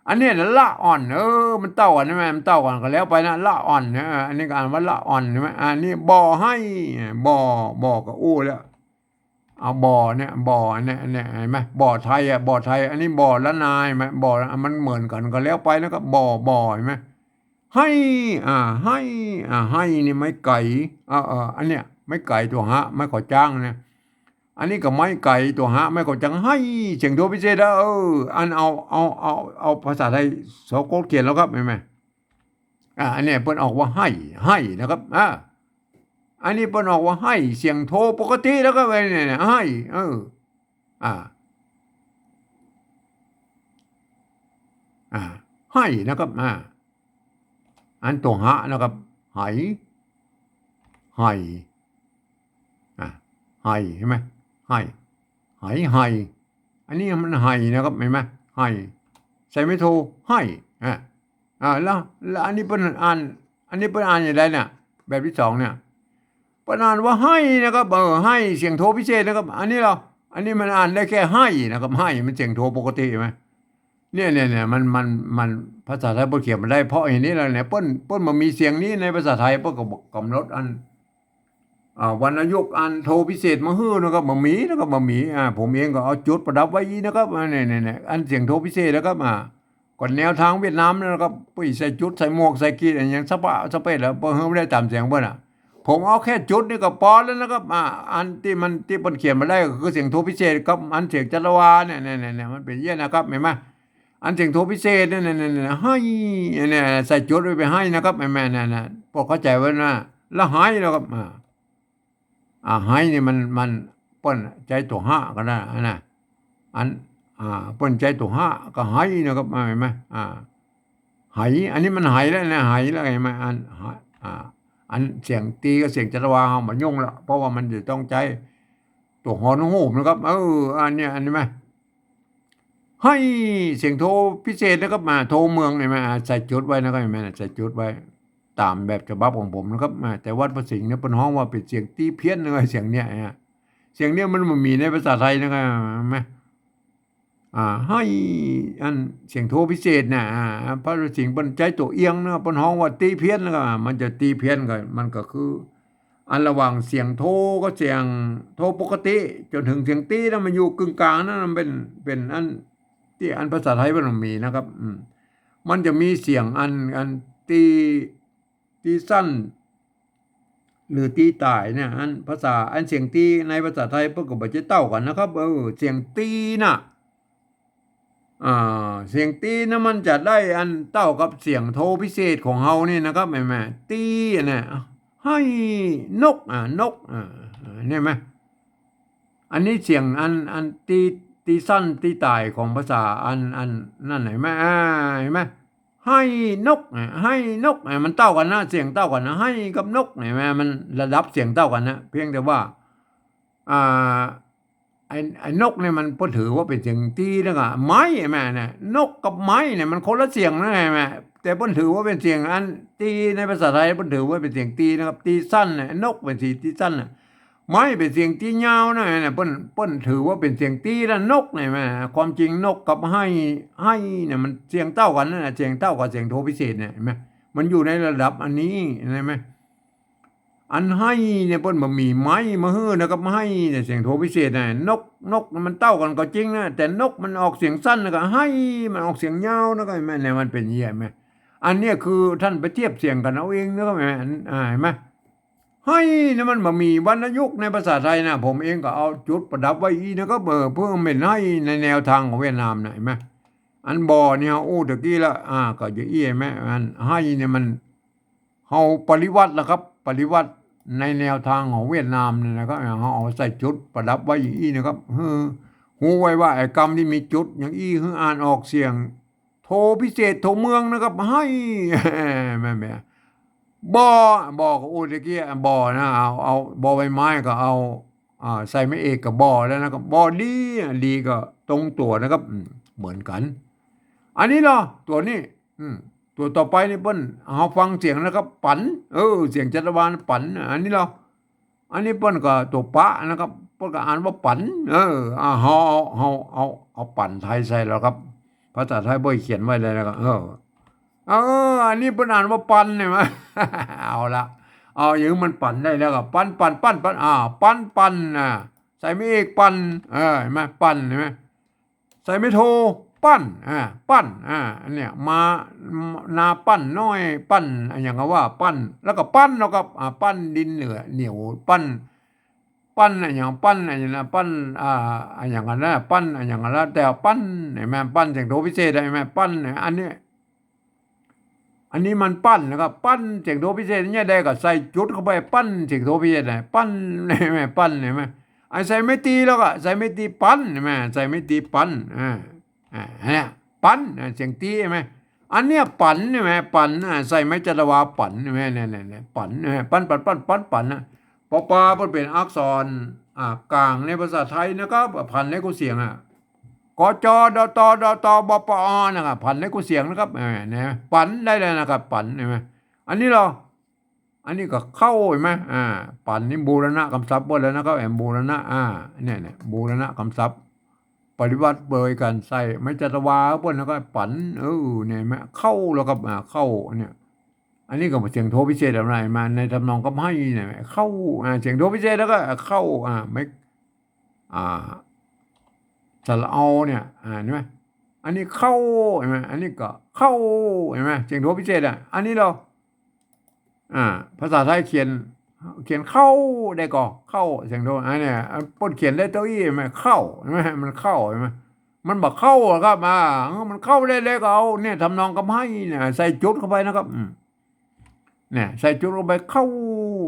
อันนี้นะ ละอ่อน เออ มันเต้ากั๋นใช่ไหม มันเต้ากั๋นก็แล้วไปนะ ละอ่อนนะ เออ อันนี้ก็อ่านว่าละอ่อนใช่ไหม อันนี้บ่อไฮ่ บ่อ บ่อก็อู้แล้ว เอาบ่อเนี่ย บ่อเนี่ย เนี่ย เห็นไหม บ่อไทยอ่ะ บ่อไทย อันนี้บ่อล้านนา เห็นไหม บ่อ มันเหมือนกั๋นก็แล้วไปนะครับ บ่อ บ่อ เห็นไหม ไฮ่ อ่า ไฮ่ อ่า ไฮ่นี่ไม้ไก๋ เออ เออ อันเนี้ย ไม้ไก๋ตั๋วฮะ ไม้ขอจ้างเนี่ย อันนี้ก็ไม้ไก๋ตั๋วฮะ ไม้ขอจ้าง ไฮ่ เสียงโทพิเศษอะ เออ อันเอา เอา เอา เอาภาษาไทยสะกดเขียนแล้วครับ เห็นไหม อ่า อันเนี้ยเปิ้นออกว่าไฮ่ ไฮ่นะครับ อ่า อันนี้เปิ้นออกว่าไฮ่ เสียงโทปกติแล้วครับ ไอ้เนี่ย ไฮ่ เออ อ่า อ่า ไฮ่นะครับ อ่า อันตั๋วฮะนะครับ ไห ไฮ่ อ่า ไฮ่ เห็นไหม ไฮ่ ไห ไฮ่ อันนี้มันไฮ่นะครับ เห็นไหม ไฮ่ ใส่ไม้โท ไฮ่ อ่า อ่า แล้ว แล้วอันนี้เปิ้นอ่าน อันนี้เปิ้นอ่านอย่างไรเนี่ย แบบตี้สองเนี่ย เปิ้นอ่านว่าไฮ่นะครับ เออ ไฮ่ เสียงโทพิเศษนะครับ อันนี้ลอ อันนี้มันอ่านได้แค่ไฮ่นะครับ ไฮ่ มันเสียงโทปกติ เห็นไหม เนี่ย เนี่ย เนี่ย มัน มัน มัน ภาษาไทยเปิ้นเขียนมาได้ เพราะเหตุนี้แหละเนี่ย เปิ้น เปิ้นบ่มีเสียงนี้ในภาษาไทย เปิ้นก็บ่กำหนดอัน อ่า วรรณยุกต์อันโทพิเศษมาหื้อนะครับ บ่มีนะครับ บ่มี อ่า ผมเองก็เอาจุดประดับไว้อี้นะครับ อ่า เนี่ย เนี่ย เนี่ย อันเสียงโทพิเศษนะครับ อ่า ก็แนวตางเวียดนามนะครับ ปุ้ยใส่จุด ใส่หมวก ใส่กีด อะหยังสะปะสะเปะแล้ว บ่หื้อบ่ได้ต๋ามเสียงเปิ้นน่ะ ผมเอาแค่จุดนี่ก็ปอแล้วนะครับ อ่า อันตี้มัน ตี้เปิ้นเขียนมาได้ก็คือเสียงโทพิเศษกับอันเสียงจัตวาเนี่ย เนี่ย เนี่ย เนี่ย มันเป๋นเยียะนะครับ หันก่อ อันเสียงโทพิเศษเนี่ย เนี่ย เนี่ย เนี่ย ไห้ เนี่ย ใส่จุดไว้เป๋นไห้นะครับ แม่นๆ เนี่ย เนี่ย พวกเข้าใจ๋ไว้นะ แล้วไห้แล้วครับ อ่า อ่า ไห้นี่มัน มัน เปิ้นใจ๊ตั๋วฮะก็ได้นะ อัน อ่า เปิ้นใจ๊ตั๋วฮะก็ไห้นะครับ อ่า หันก่อ อ่า ไห้ อันนี้มันไห้แล้วนะ ไห้แล้ว หันก่อ อัน ไห้ อ่า อันเสียงตี้กับเสียงจัตวาเฮาบ่ยุ่งละ เพราะว่ามันจะต้องใจ๊ตั๋วฮอนูหูบนะครับ เออ อันเนี้ย หันก่อ ไห้ เสียงโทพิเศษนะครับ อ่า โทเมือง หันก่อ อ่า ใส่จุดไว้นะครับ หันก่อ ใส่จุดไว้ ต๋ามแบบฉบับของผมนะครับ อ่า แต่วัดพระสิงห์เนี่ยเปิ้นฮ้องว่าเป๋นเสียงตี้เพี้ยนนะครับ เสียงเนี้ยนะ เสียงเนี้ยมันบ่มีในภาษาไทยนะครับ หันก่อ อ่า ไห้ อันเสียงโทพิเศษน่ะ อ่า พระสิงห์เปิ้นใจ๊ตั๋วเอียงนะ เปิ้นฮ้องว่าตี้เพี้ยน แล้วก็ อ่า มันจะตี้เพี้ยนก็ มันก็คือ อันระหว่างเสียงโทกับเสียงโทปกติ จ๋นเถิงเสียงตี้นะ มันอยู่กึ่งก๋างนะ มันเป๋น เป๋นอันตี้อันภาษาไทยมันบ่มีนะครับ อืม มันจะมีเสียงอัน อันตี้ ตี้สั้น หรือตี้ต่ายเนี่ย อันภาษา อันเสียงตี้ในภาษาไทยเปิ้นก็บ่ใจ้เต้ากั๋นนะครับ เออ เสียงตี้น่ะ อ่า เสียงตี้น่ะมันจะได้อันเต้ากับเสียงโทพิเศษของเฮานี่นะครับ หันก่อ ตี้อันน่ะ ไห้นก อ่า นก อ่า หันก่อ อันนี้เสียงอัน อันตี้ ตี้สั้นตี้ต่ายของภาษาอัน อันนั้น หันก่อ อ่า หันก่อ ไห้นก อ่า ไห้นก อ่า มันเต้ากั๋นนะ เสียงเต้ากั๋นนะ ไห้กับนก หันก่อ มันระดับเสียงเต้ากั๋นนะ เพียงแต่ว่า อ่า ไอ้ ไอ้นกเนี่ยมันเปิ้นถือว่าเป๋นเสียงตี้ แล้วก็ไม้ หันก่อ เนี่ย นกกับไม้เนี่ยมันคนละเสียงนะ หันก่อ แต่เปิ้นถือว่าเป๋นเสียงอันตี้ในภาษาไทยเปิ้นถือว่าเป๋นเสียงตี้นะครับ ตี้สั้นน่ะ นกเป๋นเสียงตี้สั้นน่ะ ไม้เป๋นเสียงตี้ยาวนะ เนี่ย เปิ้น เปิ้นถือว่าเป๋นเสียงตี้แล้ว นกเนี่ย หันก่อ ความจริงนกกับไห้ ไห้เนี่ยมันเสียงเต้ากั๋นนะ เสียงเต้ากับเสียงโทพิเศษเนี่ย หันก่อ มันอยู่ในระดับอันนี้ หันก่อ อันไห้เนี่ยเปิ้นบ่มีไม้มาหื้อนะครับ ไห้เนี่ยเสียงโทพิเศษน่ะ นก นกมันเต้ากั๋นก็จริงนะ แต่นกมันออกเสียงสั้นแล้วก็ไห้ มันออกเสียงยาวนะ ก็หันก่อ เนี่ยมันเป๋นเยียะ หันก่อ อันเนี้ยคือต้านไปเทียบเสียงกั๋นเอาเองนะครับ หันก่อ อ่า หันก่อ ไห้เนี่ยมันบ่มีวรรณยุกต์ในภาษาไทยนะ ผมเองก็เอาจุดประดับไว้อี้นะครับ เออ เปื้อเป๋นไห้ในแนวตางของเวียดนามนะ หันก่อ อันบ่อนี่เฮาอู้ตะกี้ละ อ่า ก็จะอี้ หันก่อ อันไห้เนี่ยมัน เฮาปริวัตินะครับ ปริวัติในแนวตางของเวียดนามเนี่ยนะครับ เฮาเอาใส่จุดประดับไว้อย่างอี้นะครับ หื้อ ฮู้ไว้ว่าไอ้กำตี้มีจุดอย่างอี้ หื้ออ่านออกเสียงโทพิเศษโทเมืองนะครับ ไห้ แม่นๆ บ่อ บ่อก็อู้ตะกี้ บ่อนะ เอา เอา บอใบไม้ก็เอา อ่า ใส่ไม้เอกก็บ่อแล้วนะครับ บ่อดี อ่ะ ดีก็ตรงตั๋วนะครับ อืม เหมือนกั๋น อันนี้เหรอ ตั๋วนี้ อืม ตั๋วต่อไปนี่เปิ้น เฮาฟังเสียงนะครับ ปั๋น เออ เสียงจัตวา ปั๋น อันนี้เหรอ อันนี้เปิ้นก็ตั๋วปะนะครับ เปิ้นก็อ่านว่าปั๋น เออ อ่า เฮา เฮา เฮา เอาปั๋นไทยใส่แล้วครับ ภาษาไทยบ่ได้เขียนไว้เลยนะครับ เออ เออ อันนี้เปิ้นอ่านว่าปัน หันก่อ เอาละ เอาอย่างนี้มันปั๋นได้แล้วก็ ปั๋น ปั๋น ปั๋น ปั๋น อ่า ปั๋น ปั๋น อ่า ใส่ไม้เอกปั๋น เออ หันก่อ ปั๋น หันก่อ ใส่ไม้โท ปั้น อ่า ปั้น อ่า อันเนี้ย มา นาปั้นน้อย ปั้น อะหยังก็ว่า ปั้น แล้วก็ปั้น แล้วก็ อ่า ปั้นดินเหนือ เหนียว ปั้น ปั้นอะหยัง ปั้นอะหยังนะ ปั้น อ่า อะหยังกันนะ ปั้นอะหยังกันนะ แต่ปั้น หันก่อ ปั้นเสียงโทพิเศษ หันก่อ ปั้น อันเนี้ย อันนี้มันปั้นนะครับ ปั้นเสียงโทพิเศษเนี่ย ได้ก็ใส่จุดเข้าไป ปั้นเสียงโทพิเศษนะ ปั้น หันก่อ ปั้น หันก่อ ไอ้ใส่ไม้ตีแล้วก็ ใส่ไม้ตีปั๋น หันก่อ ใส่ไม้ตีปั๋น อ่า อ่า เนี่ย ปั๋น อ่า เสียงตี หันก่อ อันเนี้ยปั๋น หันก่อ ปั๋น อ่า ใส่ไม้จัตวาปั๋น หันก่อ เนี่ย เนี่ย เนี่ย ปั๋น หันก่อ ปั๋น ปั๋น ปั๋น ปั๋น ปั๋น นะ ปอปา เปิ้นเป๋นอักษร อ่า กลางในภาษาไทยนะครับ ผันในกู้เสียง อ่ะ ก จ ด ต ด ต บ ป อ นะครับ ผันในกู้เสียงนะครับ เออ เนี่ย ปั๋นได้เลยนะครับ ปั๋น หันก่อ อันนี้เหรอ อันนี้ก็เข้า หันก่อ อ่า ปั๋นนี่บูรณะกำศัพท์เปิ้นแล้วนะครับ แอมบูรณะ อ่า เนี่ย เนี่ย บูรณะกำศัพท์ ปริวัติโดยก๋านใส่ไม้จัตวาเปิ้นแล้วก็ปั๋น เออ เนี่ย หันก่อ เข้าแล้วครับ อ่า เข้า เนี่ย อันนี้ก็เสียงโทพิเศษเอาไหนมา ในทำนองกับไห้เนี่ย เข้า อ่า เสียงโทพิเศษแล้วก็เข้า อ่า ไม่ อ่า สระเอาเนี่ย อ่า เห็นไหม อันนี้เข้า เห็นไหม อันนี้ก็เข้า เห็นไหม เสียงโทพิเศษอ่ะ อันนี้เรา อ่า ภาษาไทยเขียน เขียนเข้าได้ก็เข้า เสียงโท อันเนี้ย อ่า เปิ้นเขียนได้เต้าอี้ เห็นไหม เข้า เห็นไหม มันเข้า เห็นไหม มันบ่เข้าอะครับ อ่า มันเข้าได้เลยก็เอา เนี่ย ทำนองกับไห้เนี่ย ใส่จุดเข้าไปนะครับ อืม เนี่ย ใส่จุดลงไป เข้า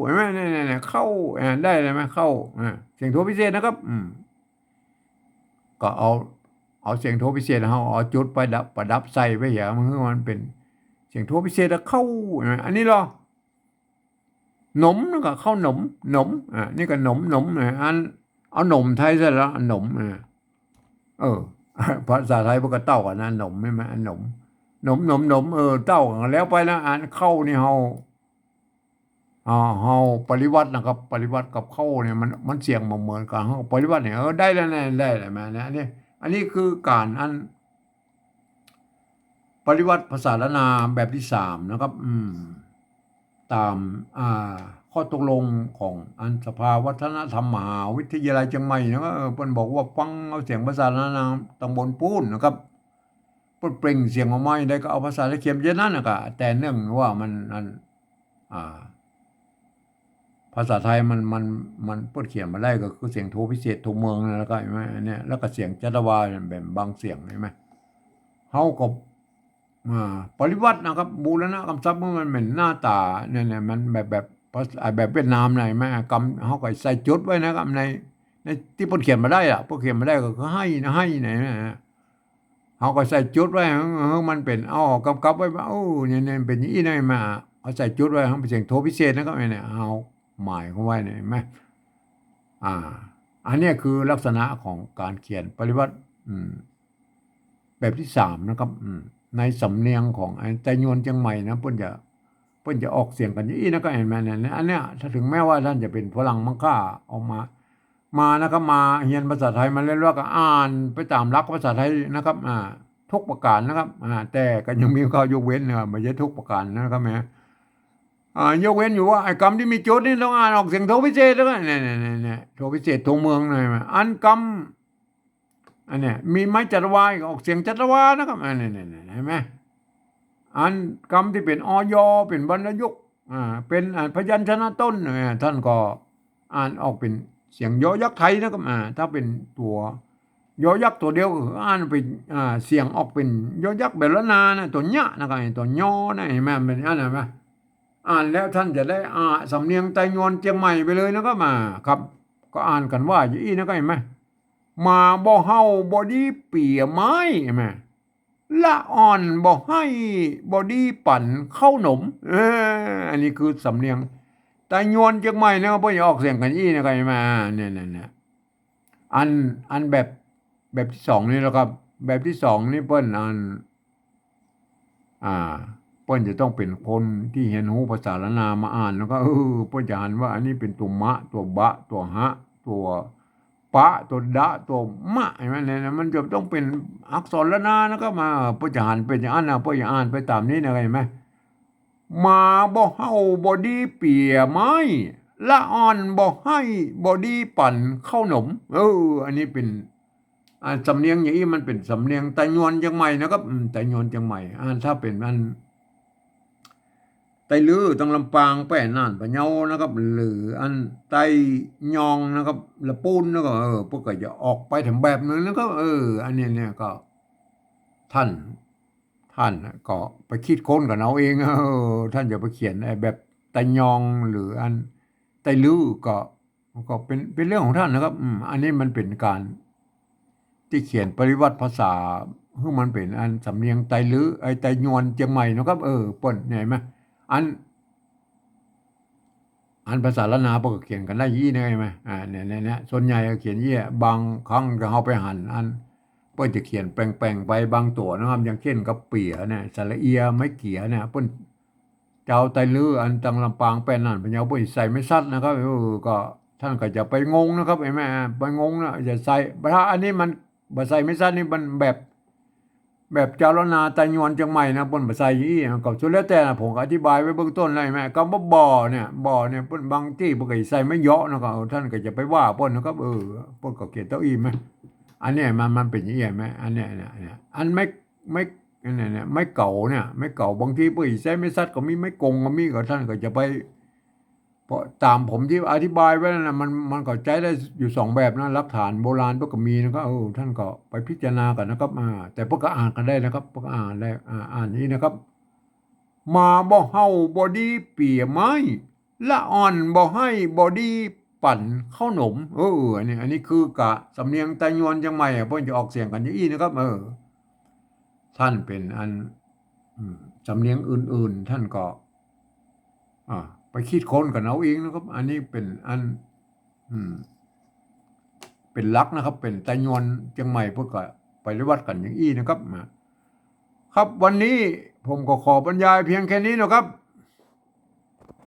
เห็นไหม เนี่ย เนี่ย เนี่ย เข้า อ่า ได้เลยไหม เข้า อ่า เสียงโทพิเศษนะครับ อืม ก็เอา เอาเสียงโทพิเศษ เอา เอาจุดประดับ ประดับใส่ไปเหีย มันคือมันเป๋นเสียงโทพิเศษแล้วเข้า เห็นไหม อันนี้เหรอ หนม นั่นก็เข้าหนม หนม อ่า นี่ก็หนม หนม อ่า อัน เอาหนมไทยซะแล้ว หนม อ่า เออ ภาษาไทยพวกก็เต้ากั๋นนะ หนม ใช่ไหม หนม หนม หนม หนม เออ เต้ากั๋นแล้วไปนะ อันเข้านี่เฮา อ่า เฮาปริวัตินะครับ ปริวัติกับเข้าเนี่ยมัน มันเสียงบ่เหมือนกั๋น เฮาปริวัติเนี่ย เออ ได้แล้วนะ ได้แล้วมานะ อันนี้ อันนี้คือก๋านอัน ปริวัติภาษาล้านนาแบบตี้สามนะครับ อืม ต๋าม อ่า ข้อตกลงของอันสภาวัฒนธรรมมหาวิทยาลัยเจียงใหม่นะครับ เออ เปิ้นบอกว่าฟังเอาเสียงภาษาล้านนาต๋างบนปู๊นนะครับ เปิ้นเปล่งเสียงออกมาอย่างใดก็เอาภาษาไทยเขียนอย่างนั้นน่ะ ก็แต่เนื่องว่ามัน อัน อ่า ภาษาไทยมัน มัน มันเปิ้นเขียนบ่ได้ ก็คือเสียงโทพิเศษโทเมืองนั่นแหละครับ เห็นไหม อันเนี้ย แล้วก็เสียงจัตวาแบบบางเสียง เห็นไหม เฮาก็ อ่า ปริวัตินะครับ บูรณะกำศัพท์ มันเหมือนหน้าต๋าเนี่ย เนี่ย มันแบบ แบบภาษา แบบเวียดนามน่ะ เห็นไหม กำ เฮาก็ใส่จุดไว้นะครับ ใน ในตี้เปิ้นเขียนบ่ได้อะ เปิ้นเขียนบ่ได้ก็คือไห้นะ ไห้นะ เฮาก็ใส่จุดไว้ เออ มันเป๋น เอากำกับไว้ว่า โอ้ เนี่ย เนี่ย เป๋นอย่างอี้นะ มา เอาใส่จุดไว้ มันเป๋นเสียงโทพิเศษนะครับ เนี่ย เอาหมายความไว้เนี่ย เห็นไหม อ่า อันเนี้ยคือลักษณะของก๋านเขียนปริวัติ อืม แบบตี้สามนะครับ อืม ในสำเนียงของไอ้ไตยวนเจียงใหม่นะ เปิ้นจะ เปิ้นจะออกเสียงกั๋นอย่างอี้นะครับ เห็นไหม เนี่ย อันเนี้ย ถ้าถึงแม้ว่าต้านจะเป๋นฝรั่งมังค่า ออกมา มานะครับ มาเฮียนภาษาไทยมาแล้ว แล้วก็อ่านไปต๋ามหลักภาษาไทยนะครับ อ่า ทุกประก๋านนะครับ อ่า แต่ก็ยังมีข้อยกเว้นนะครับ บ่ใจ้ทุกประก๋านนะครับ แหม อ่า ยกเว้นอยู่ว่าไอ้กำตี้มีจุดนี่ต้องอ่านออกเสียงโทพิเศษแล้วก็ เนี่ย เนี่ย เนี่ย เนี่ย โทพิเศษโทเมืองนะ เห็นไหม อันกำ อันเนี้ย มีไม้จัตวาอีก ออกเสียงจัตวานะครับ อันเนี้ย เนี่ย เนี่ย เห็นไหม อันกำตี้เป๋น อย เป๋นวรรณยุกต์ อ่า เป๋น อ่า พยัญชนะต้น อ่า ต้านก็อ่านออกเป๋นเสียงยอยักษ์ไทยนะครับ อ่า ถ้าเป๋นตั๋ว ยอยักษ์ตั๋วเดียวก็คืออ่านเป๋น อ่า เสียงออกเป๋นยอยักษ์แบบล้านนานะ ตั๋วยะนะครับ ตั๋วยอนะ เห็นไหม มันเป๋นอันนั้นไหม อ่านแล้วต้านจะได้ อ่า สำเนียงไตยวนเจียงใหม่ไปเลยนะครับ อ่า ครับ ก็อ่านกั๋นว่าอย่างอี้นะครับ เห็นไหม หมาบ่เห่าบ่ดีเปียไม้ เห็นไหม ละอ่อนบ่ไห้บ่ดีปั๋นเข้าหนม เออ อันนี้คือสำเนียงไตยวนเจียงใหม่นะครับ เปิ้นจะออกเสียงกั๋นอี้นะครับ เห็นไหม อ่า เนี่ย เนี่ย เนี่ย อัน อันแบบ แบบตี้สองนี่แหละครับ แบบตี้สองนี่เปิ้นอัน อ่า เปิ้นจะต้องเป๋นคนตี้เฮียนฮู้ภาษาล้านนามาอ่าน แล้วก็ เออ เปิ้นจะหันว่าอันนี้เป๋นตั๋วมะ ตั๋วบะ ตั๋วหะ ตั๋วปะ ตั๋วดะ ตั๋วมะ เห็นไหม เนี่ย มันจะต้องเป๋นอักษรล้านนานะครับ มา เปิ้นจะหันเป๋นอย่างนั้นนะ เปิ้นจะอ่านไปต๋ามนี้นะ เห็นไหม หมาบ่เห่าบ่ดีเปียไม้ ละอ่อนบ่ไห้บ่ดีปั๋นเข้าหนม เออ อันนี้เป๋น อ่า สำเนียงอย่างอี้มันเป๋นสำเนียงไตยวนเจียงใหม่นะครับ อืม ไตยวนเจียงใหม่ อ่า ถ้าเป๋นอันไตลื้อตางลำปาง แป้ น่าน พะเยานะครับ หรืออันไตยองนะครับ ละปูนนะครับ เออ เปิ้นก็จะออกไปแถมแบบนึ่งนะครับ เออ อันนี้เนี่ยก็ ต้าน ต้านก็ไปคิดค้นกั๋นเอาเอง เออ ต้านจะไปเขียนไอ้แบบไตยองหรืออันไตลื้อก็ มันก็เป๋น เป๋นเรื่องของต้านนะครับ อืม อันนี้มันเป๋นก๋านตี้เขียนปริวัติภาษา หื้อมันเป๋นอันสำเนียงไตลื้อ ไอ้ไตยวนเจียงใหม่นะครับ เออ เปิ้นเนี่ย เห็นไหม อัน อันภาษาล้านนาเปิ้นก็เขียนกั๋นได้อี้นะ เห็นไหม อ่า เนี่ย เนี่ย เนี่ย ส่วนใหญ่ก็เขียนอี้ บางครั้งถ้าเฮาไปหันอัน เปิ้นจะเขียนแป๋งๆ ไปบางตั๋วนะครับ อย่างเช่นกับเปียเนี่ย สระเอีย ไม้เกียเนี่ย เปิ้น จาวไตลื้ออันตางลำปาง แป้ น่าน พะเยา เปิ้นใส่ไม้สัตว์นะครับ เออ ก็ต้านก็จะไปงงนะครับ เห็นไหม ไปงงนะ จะใส่ ถ้าอันนี้มันบ่ใส่ไม้สัตว์นี่มันแบบ แบบจาวล้านนาไตยวนเจียงใหม่นะ เปิ้นบ่ใส่อี้นะ ก็สุดแล้วแต่นะ ผมก็อธิบายไว้เบื้องต้นแล้วแม่ กำว่าบ่อเนี่ย บ่อเนี่ย เปิ้นบางตี้เปิ้นก็ใส่ไม้เยาะนะ ก็ เออ ท่านก็จะไปว่าเปิ้นนะครับ เออ เปิ้นก็เขียนเต้าอี้ไหม อันเนี้ยมัน มันเป๋นอย่างอี้ไหม อันเนี้ย เนี่ย เนี่ย อันไม้ ไม้ เนี่ย เนี่ย ไม้เก๋าเนี่ย ไม้เก๋า บางทีเปิ้นใส่ไม้สักก็มี ไม้กงก็มี ก็ท่านก็จะไป เพราะต๋ามผมตี้อธิบายไว้นั่นนะ มัน มันก็ใจ๊ได้อยู่สองแบบนะ หลักฐานโบราณเปิ้นก็มีนะครับ เออ ท่านก็ไปพิจารณากั๋นนะครับ อ่า แต่เปิ้นก็อ่านกั๋นได้นะครับ เปิ้นก็อ่านได้ อ่า อ่านอย่างอี้นะครับ หมาบ่เห่าบ่ดีเปียไม้ ละอ่อนบ่ไห้บ่ดีปั่นข้าวหนม เออ อันนี้ อันนี้คือกะสำเนียงไตยวนเจียงใหม่อะ เปิ้นจะออกเสียงกั๋นอย่างอี้นะครับ เออ ท่านเป๋นอัน อืม สำเนียงอื่นๆ ท่านก็ อ่า ไปคิดค้นกั๋นเอาเองนะครับ อันนี้เป๋นอัน อืม เป๋นหลักนะครับ เป๋นไตยวนเจียงใหม่เปิ้นก็ปฏิบัติกั๋นอย่างอี้นะครับ นะครับ วันนี้ผมก็ขอบรรยายเพียงแค่นี้นะครับ